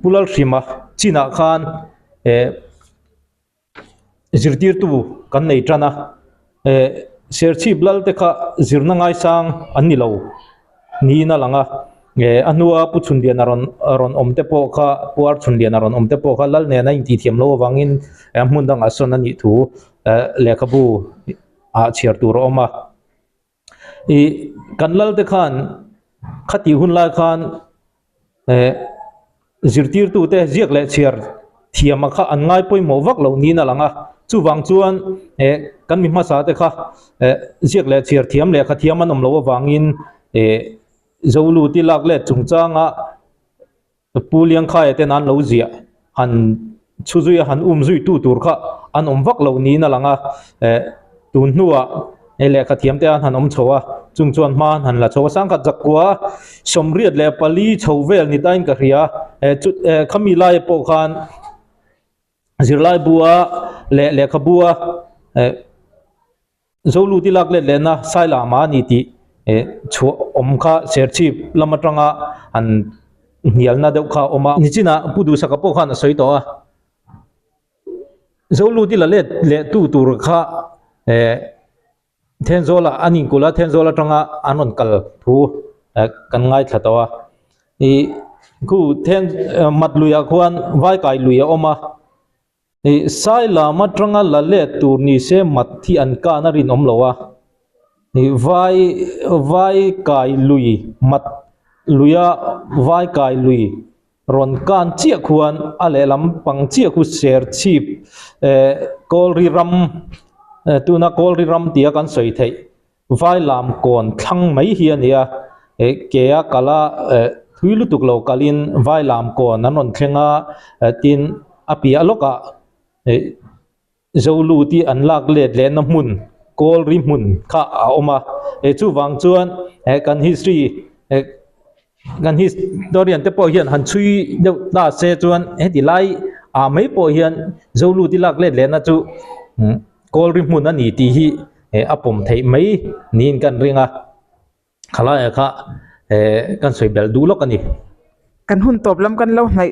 Pu Lalhrima chinah khan eh zirtirtu kan nei tan a eh Serchhip lal te kha zirna ngaisang an ni lo. Niin a lang a, eh a hnua Pu Chhunliana rawn rawn awm te pawh kha Pu Ar Chhunliana rawn awm te pawh kha lal nena intihthiam loh avangin eh hmun dangah sawn a nih thu eh lehkhabu ah chhiar tur a awm a. Ih kan lal te khan khatih hun lai khan eh Zirtirtute ziak leh chhiar thiama kha an ngai pawimawh vak lo niin a lang a, chuvang chuan eh kan mi hmasa te kha eh ziak leh chhiar thiam lehkha thiam an awm loh avangin eh Zoluti lak let chungchanga Pu Liangkhaia ten an lo ziah han chhu zui a han um zui tu tur kha an awm vak lo niin a lang a, eh tun hnuah hei lehkha thiam te an han awm chho a, chung chuan hma an han la chho a, sangkhat zakua 84 chho vel ni tain ka hria, eh chu eh khami lai pawh khan zirlai bua leh lehkha bua eh. Zoluti lak let lehna Sailama a ni tih eh chhuah awm kha Serchhip lam atanga han hnialna deuh kha a awm a. Nichinah Pu Duhsaka pawh khan a sawi tawh a, Zoluti la let leh tu tur kha eh Thenzawl ah an inkulh a, Thenzawl atanga an rawn kal thu eh kan ngaithla tawh a. Ih khu Then Mat luiah khuan Vaikai lui a awm a. Ih sai lam atanga la let tur ni se mat hi an kan a rinawm lo a, ih vai vai kai lui mat luia vai kai lui rawn kan chiah khuan a lehlam pang chiah khu ser chhip eh kawlri ram eh tuna kawlri ram tia kan sawi theih vai lam kawn thlang mai hi a ni a, eh ke a kal a eh thui lutuk lo kalin vai lam kawn an rawn thleng a eh tin a piah lawkah eh Zoluti an lak let lehna hmun. Kawlri hmun kha a awm a, chuvang chuan kan history kan historian te pawh hian han chhui deuh ta se chuan heti lai ah mai pawh hian Zoluti lak let lehna chu Kawlri hmun a ni tih hi a pawm theih mai niin kan ring a. Khalaiah kha kan sawi belh duh lawk a ni. Kan hun tawp lam kan lo hnaih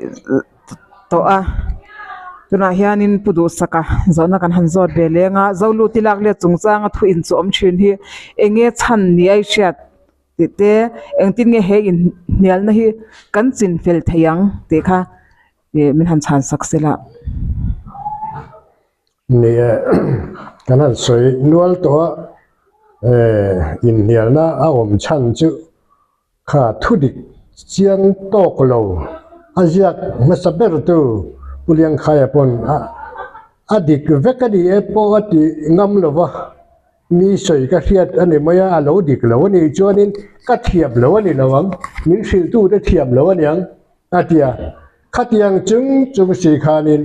tawh a, tunah hianin Pu Duhsaka zawhna kan han zawt ve leng a, Zoluti lak let chungchanga thu inchawm thin hi eng nge chhan ni a i hriat tih te, engtin nge he inhnialna hi kan chin fel thei ang tih kha min han chhan sak se la. Ni e, kan han sawi nual tawh a, inhnialna a awm chhan chu kha thudik chiang tawk lo a ziak hmasa ber tu Pu Liangkhaia pawn a dik vek a ni e pawh a ti ngam lo va, mi sawi ka hriat a ni mai a, a lo dik lo a nih chuanin ka thiam lo a ni lo ang, min hrilhtute thiam lo a niang a ti a, khatiang chung chung si khanin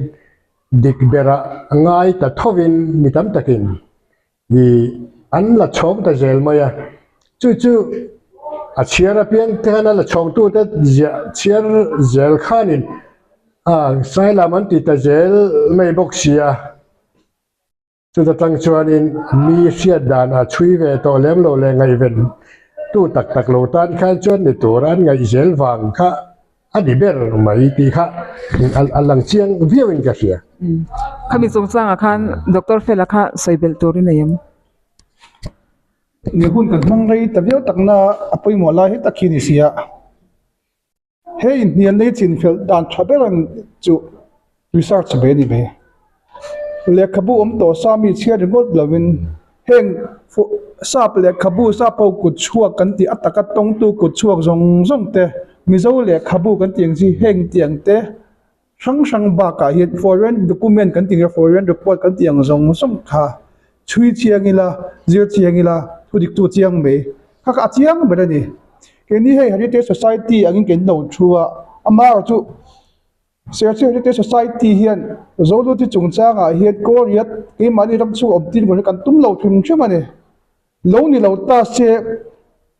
Dik berah ngai ta thovin mi tam takin i an la chhawng ta zel mai a, chu chu a chhiar apiang te khan a la chhawngtute ziah chhiar zel khanin a Sailam an ti ta zel mai bawk si a, chuta tang chuanin mi hriat dan a chhui ve tawh lem lo leh ngaihven tu tak tak lo tan khan chuan ni tur an ngaih zel vang kha A ni ber mai tih kha a lang chiang viau in ka hria. Khami chungchangah khan Doctor Fela kha sawi belh turin a em? Ni hun kan hmang rei ta viau takna a pawimawh lai hi tak hi ni sia. He inhnialna hi chinfelh dan tha ber ang chu research ve a ni ve. Lehkhabu awm tawh sa mi chhiar ringawt lovin heng sap lehkhabu sap ho kut chhuak kan tih a taka tawngtu kut chhuak zawng zawng te Mizo lehkhabu kan tih ang chi heng tih ang te hrang hrang bakah hian foreign document kan tih ang foreign report kan tih ang zawng zawng kha chhui chiang ila zir chiang ila thu dik chu chiang mai kha kha a chiang ber a ni. Keini hei Heritage Society angin kan lo thu a amaherawhchu chu. Serchhip Heritage Society hian Zoluti chungchangah hian Korea keimahni ram chhung awm tir hi kan tum lo hrim hrim a ni. Lo ni lo ta se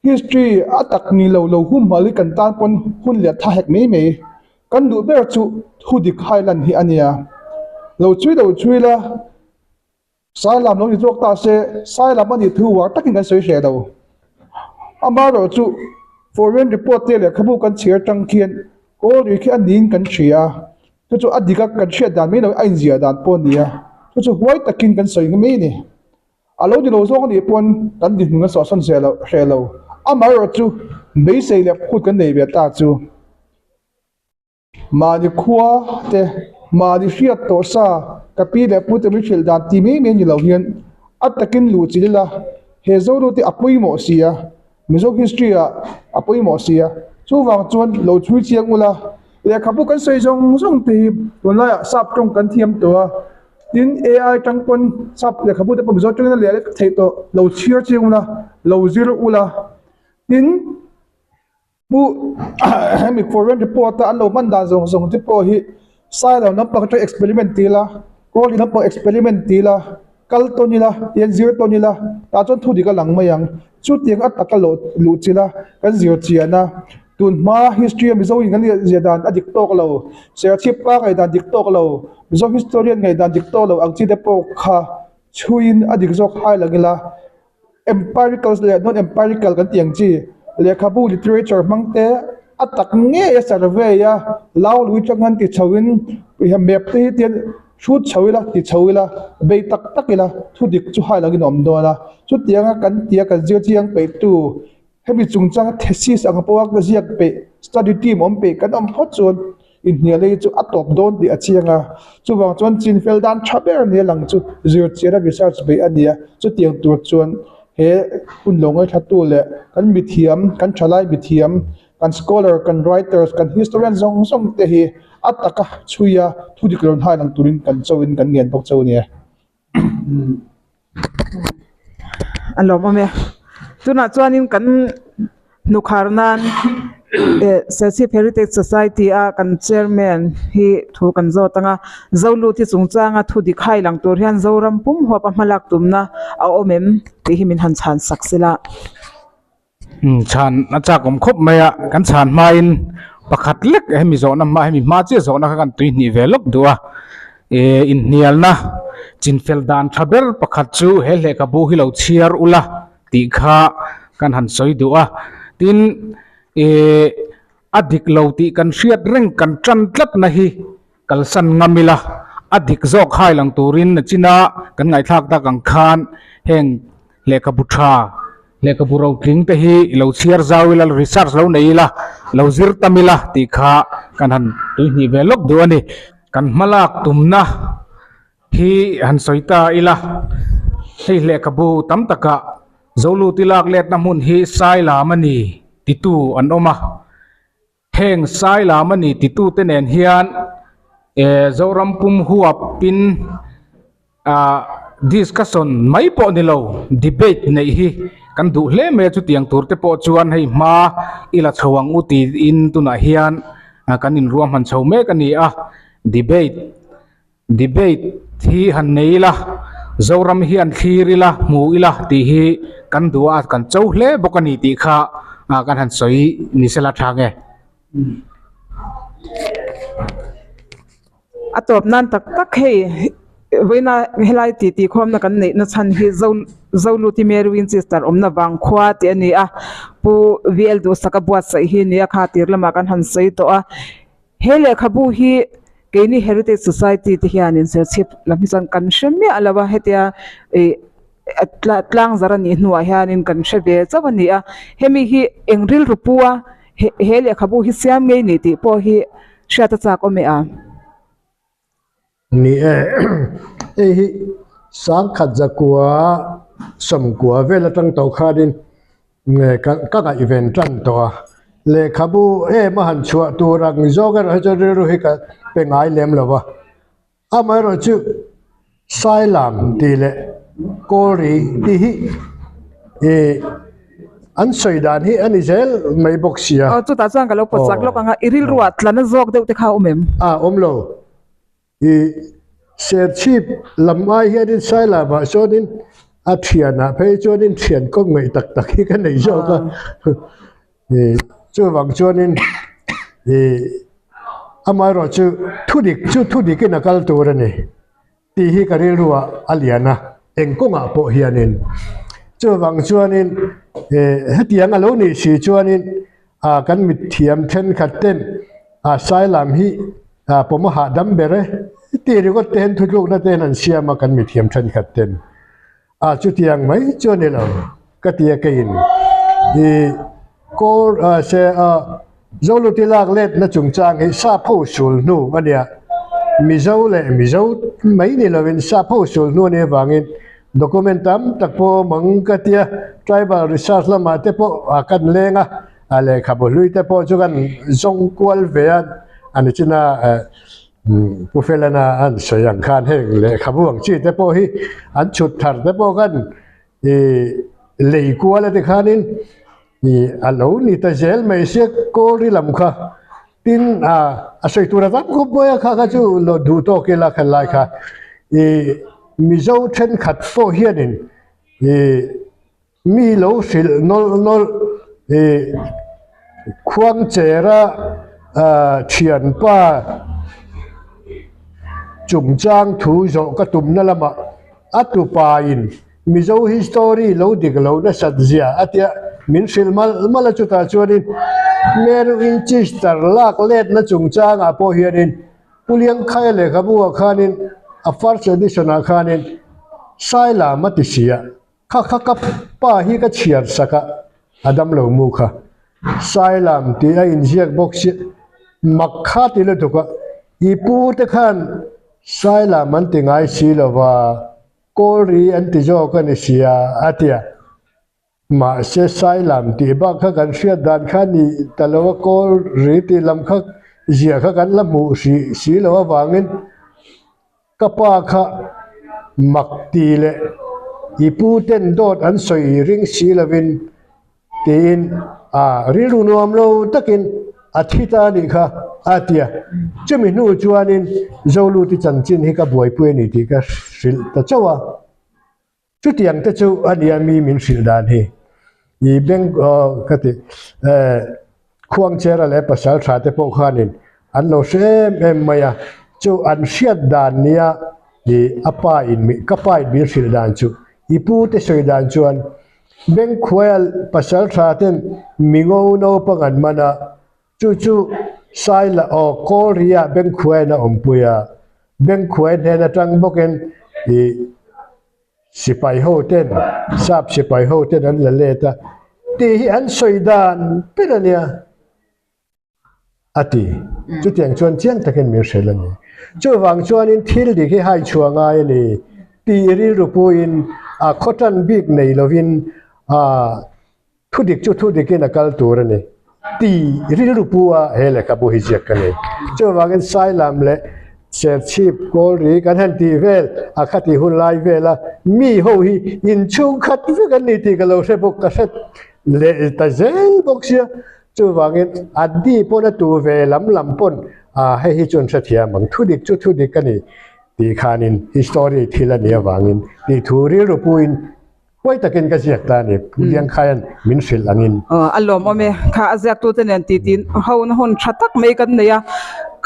history a tak ni lo lo humhal hi kan tan pawn hun leh tha hek mai mai. Kan duh ber chu thudik highland hi a nia. Lo chui lo chui la. Sailam lo ni zawk ta se, Sailam a nih thu uar takin kan sawi hreh lo. Amaherawh chu foreign report te lehkhabu kan chhiar tang khian kawl ri khi a niin kan hria a, chu chu a dik a kan hriat dan mai lo a inziah dan pawh a ni a, chu chu huai takin kan sawi mai a ni. A lo ni lo zawk a nih pawn kan dinhmun kan sawhsawn hreh lo. Amaherawh chu beisei leh phut kan nei ve ta chu. Mahni khua te, mahni hriat tawh sa, ka pi leh pu te min hrilh dan ti mai mai ni lo hian a takin luh chilh ila, he Zoru te a pawimawh si a, Mizo history ah a pawimawh si a, chuvang chuan lo chhui chiang ula, lehkhabu kan sawi zawng zawng te hi tunlaiah sap tawng kan thiam tawh a, tin AI tang pawn sap lehkhabu te pawh Mizo tawngin a leh theih tawh, lo chhiar chiang ula, lo zir ula, tin. Pu hemi foreign report a an lo hman dan zawng zawng te pawh hi Sailo lampang atang experiment ti ila Kawli lampang experiment ti ila kal tawn ila tian zir tawn ila tah chuan thu dik a lang mai ang chutiang a taka lo luh chilh a kan zir chian a tun hma history a Mizo in kan zir dan a dik tawk lo Serchhip pa ngaihdan dik tawk lo Mizo historian ngaihdan dik tawk lo ang chi te pawh kha chhuiin a dik zawk hai lang ila. Empirical leh non-empirical kan tih ang chi lehkhabu literature hmang te a tak ngei a survey a lau lui tang an ti chho in map te hi tian hrut chho ila ti chho ila bei tak tak ila thu dik chu hai langin a awm dawn a chutianga kan tia kan zir chiang peih tu hemi chungchanga thesis ang pawha ka ziak peih study team awm peih kan awm phawt chuan Inhnial hi chu a tawp dawn tih a chiang a, chuvang chuan chin fel dan tha ber nia lang chu zir chian a research beih a ni a, chutiang tur chuan he hun lo ngaihthla leh kan mithiam, kan thalai mithiam, kan scholar, kan writers, kan historian zawng zawng te hi a taka chhui a thu dik lo hai lang turin kan cho in kan ngen bawk cho a ni e. A lawm awm e. Tunah chuanin kan hnukhar nan. Serchhip Heritage Society a kan Chairman hi thu kan zawt ang a, Zoluti chungchanga thu dik hai lang tur hian Zoram pum huap a hmalak tumna a awm em tih hi min han chhan sak sela. Chhan a chak awm khawp mai a, kan chhan hmain pakhat lek hemi zawhna hma hemi hma chiah zawhna kha kan tui hnih ve lawk duh a, eh inhnialna chinfel dan tha ber pakhat chu he lehkhabu hi lo chhiar ula tih kha kan han sawi duh a, tin eh a dik lo tih kan hriat reng kan tan tlat na hi kalsan ngam ila, a dik zawk hai lang turin nachina kan ngaihthlak tak ang khan heng lehkhabu tha, lehkhabu rotling te hi i lo chhiar zau ila, research lo nei ila, lo zir tam ila tih kha kan han tuihnih ve lawk duh a ni. Kan hmalak tumna hi han sawi ta ila, hei lehkhabu tam takah Zoluti lak letna hmun hi Sailam a ni titu an awm a. Heng Sailam a ni titute nen hian Zoram pum huapin discussion mai pawh ni lo debate neih hi kan duh hle mai a, chutiang tur te pawh chuan hei hma i la chho ang u tiin tunah hian kan inruahman chho mek a ni a, debate. Debate hi han nei ila, Zoram hian thlir ila, hmu ila tih hi kan duh a, kan cho hle bawk a ni tih kha kan han sawi ni sela tha nge. A tawp nan tak tak hei vawiina helai titi khawmna kan neihna chhan hi Zo Zoluti Mary Winchester awmna vangkhua tih a ni a, Pu VL Duhsaka buatsaih hi nia kha tir lamah kan han sawi tawh a. He lehkhabu hi keini Heritage Society te hianin Serchhip lam hi chuan kan hre miah lo a, hetia ih tlang zar a nih hnuah hianin kan hre ve chauh a ni a. Hemi hi eng rilru pu a he lehkhabu hi siam ngei ni tih pawh hi hriat a chak awm e a. Ni e, hei hi sangkhat zakua sawmkua vel atang tawh khanin ka ngaihven tan tawh a, lehkhabu em a han chhuah tur ang zawng erawh hi chuan rilru hi ka pe ngai lem lo va, amaherawhchu Sailam tih leh Kawlri tih hi ih an sawi dan hi a ni zel mai bawk sia. Aw chutah chuan ka lo pawt chak lawk ang a, i rilruah tlana zawk deuh te kha a awm em? A awm lo. I Serchhip lam ai hianin Sailamah sawnin a thianah phei chuanin thian kawp ngaih tak tak hi ka nei zawk a. Chuvang chuanin ih amaherawh chu thudik chu thudikin a kal tur a ni tih hi ka rilruah a lian a, eng kawngah pawh hianin. Chuvang chuanin ih hetiang a lo nih si chuanin ah kan mithiam thenkhat ten ah Sailam hi ah pawm a hahdam ber e tih ringawt te hian thutlukna te hian an siam a kan mithiam thenkhat ten. A chutiang mai chu a ni lo ka ti a keiin i kawl a se a Zoluti lak letna chungchang hi sap ho sul hnu a nia Mizo leh Mizo mai ni lovin sap ho sul hnu a nih avangin document tam tak pawh a awm ang ka tia tribal research lamah te pawh a kan leng a a lehkhabu hlui te pawh chu kan zawng kual ve a a ni chin a. Pu Felana an sawi ang khan heng lehkhabu ang chi te pawh hi an chhut thar te pawh khan ih lei kual a ti khanin ih a lo ni ta zel mai sia kawlri lam kha tin ah a sawi tur a tam khawp mai a kha kha chu lo duh tawk ila khan lai kha ih Mizo thenkhat pawh hianin ih Mi lo hrilh nawlh nawlh ih khuangchera thianpa chungchang thu zawh ka tumna lamah a tupain Mizo history lo dik lo nasat zia a tia min hrilh malh malh a chutah chuanin Meru Winchester lak letna chungchangah pawh hianin Pu Liangkhaia lehkhabu ah khanin a first edition ah khanin Sailam a ti si a. Kha kha ka pa hi ka chhiar sak a, a dam lo mu kha. Sailam tih a inziak bawk si, mak kha ti lutuk a, i pu te khan Sailam an ti ngai si lo va, Kawlri an ti zawk a ni sia a ti a. Mahse Sailam tih bak kha kan hriat dan kha ni ta lo a, Kawlri tih lam kha ziah kha kan la hmuh hrih si lo avangin Ka pa kha mak ti leh i pu ten dawt an sawi ring si lovin Tiin a rilru nuam lo takin a thi ta a nih kha a ti a. Chumi hnu chuanin Zoluti chanchin hi ka buaipui a ni tih ka hrilh ta chauh a. Chutiang te chu a nia mi min hrilh dan hi. I bank ka ti Khuangchera leh pasal tha te pawh khanin an lo hre em em mai a. Chu an hriat dan nia i a pa in ka pa in min hrilh dan chu i pu te sawi dan chuan Bengkhuaia pasal tha ten mingo naupang an man a, chu chu Saila aw Kawlria Bengkhuaiin a awmpui a, Bengkhuai hnen atang bawkin i sipai ho ten, sap sipai ho ten an la let a tih hi an sawi dan ber a nia. A ti. Chutiang chuan chiang takin min hrilh a ni. Chuvang chuanin thil dik hi hai chhuah ngai a ni tih rilru puiin a khaw tan bik nei lovin a thu dik chu thu dikin a kal tur a ni tih rilru pu a he lehkhabu hi ziak ka nei. Chuvangin Sailam leh Serchhip Kawlri kan han tih vel a khati hun lai vela mi ho hi inchhungkhat vek an ni tih ka lo hre bawk ka hre leh ta zel bawk sia. Chuvangin Addi pawn a tu ve lam lam pawn a hei hi chuan hrethiam ang, thu dik chu thu dik a ni tih khanin hi story thil a nih avangin tih thu rilru puiin huai takin ka ziak ta a ni, Pu Liangkhaia'n min hrilh angin. Aw a lawmawm e, kha a ziaktute nen titi hona hun tha tak mai kan nei a,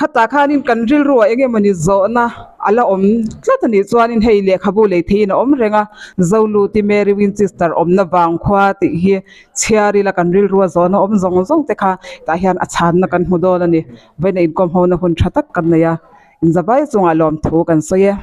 khatah khanin kan rilruah eng emawni zawhna a la awm tlat a nih chuanin hei lehkhabu lei theiin a awm reng a, Zoluti Mary Winchester awmna vangkhua tih hi Chhiar ila kan rilru a zawn a awm zawng zawng te kha tah hian a chhanna kan hmu dawn a ni. Vawiin a inkawm hona hun tha tak kan nei a, inzavai chungah lawmthu kan sawi e.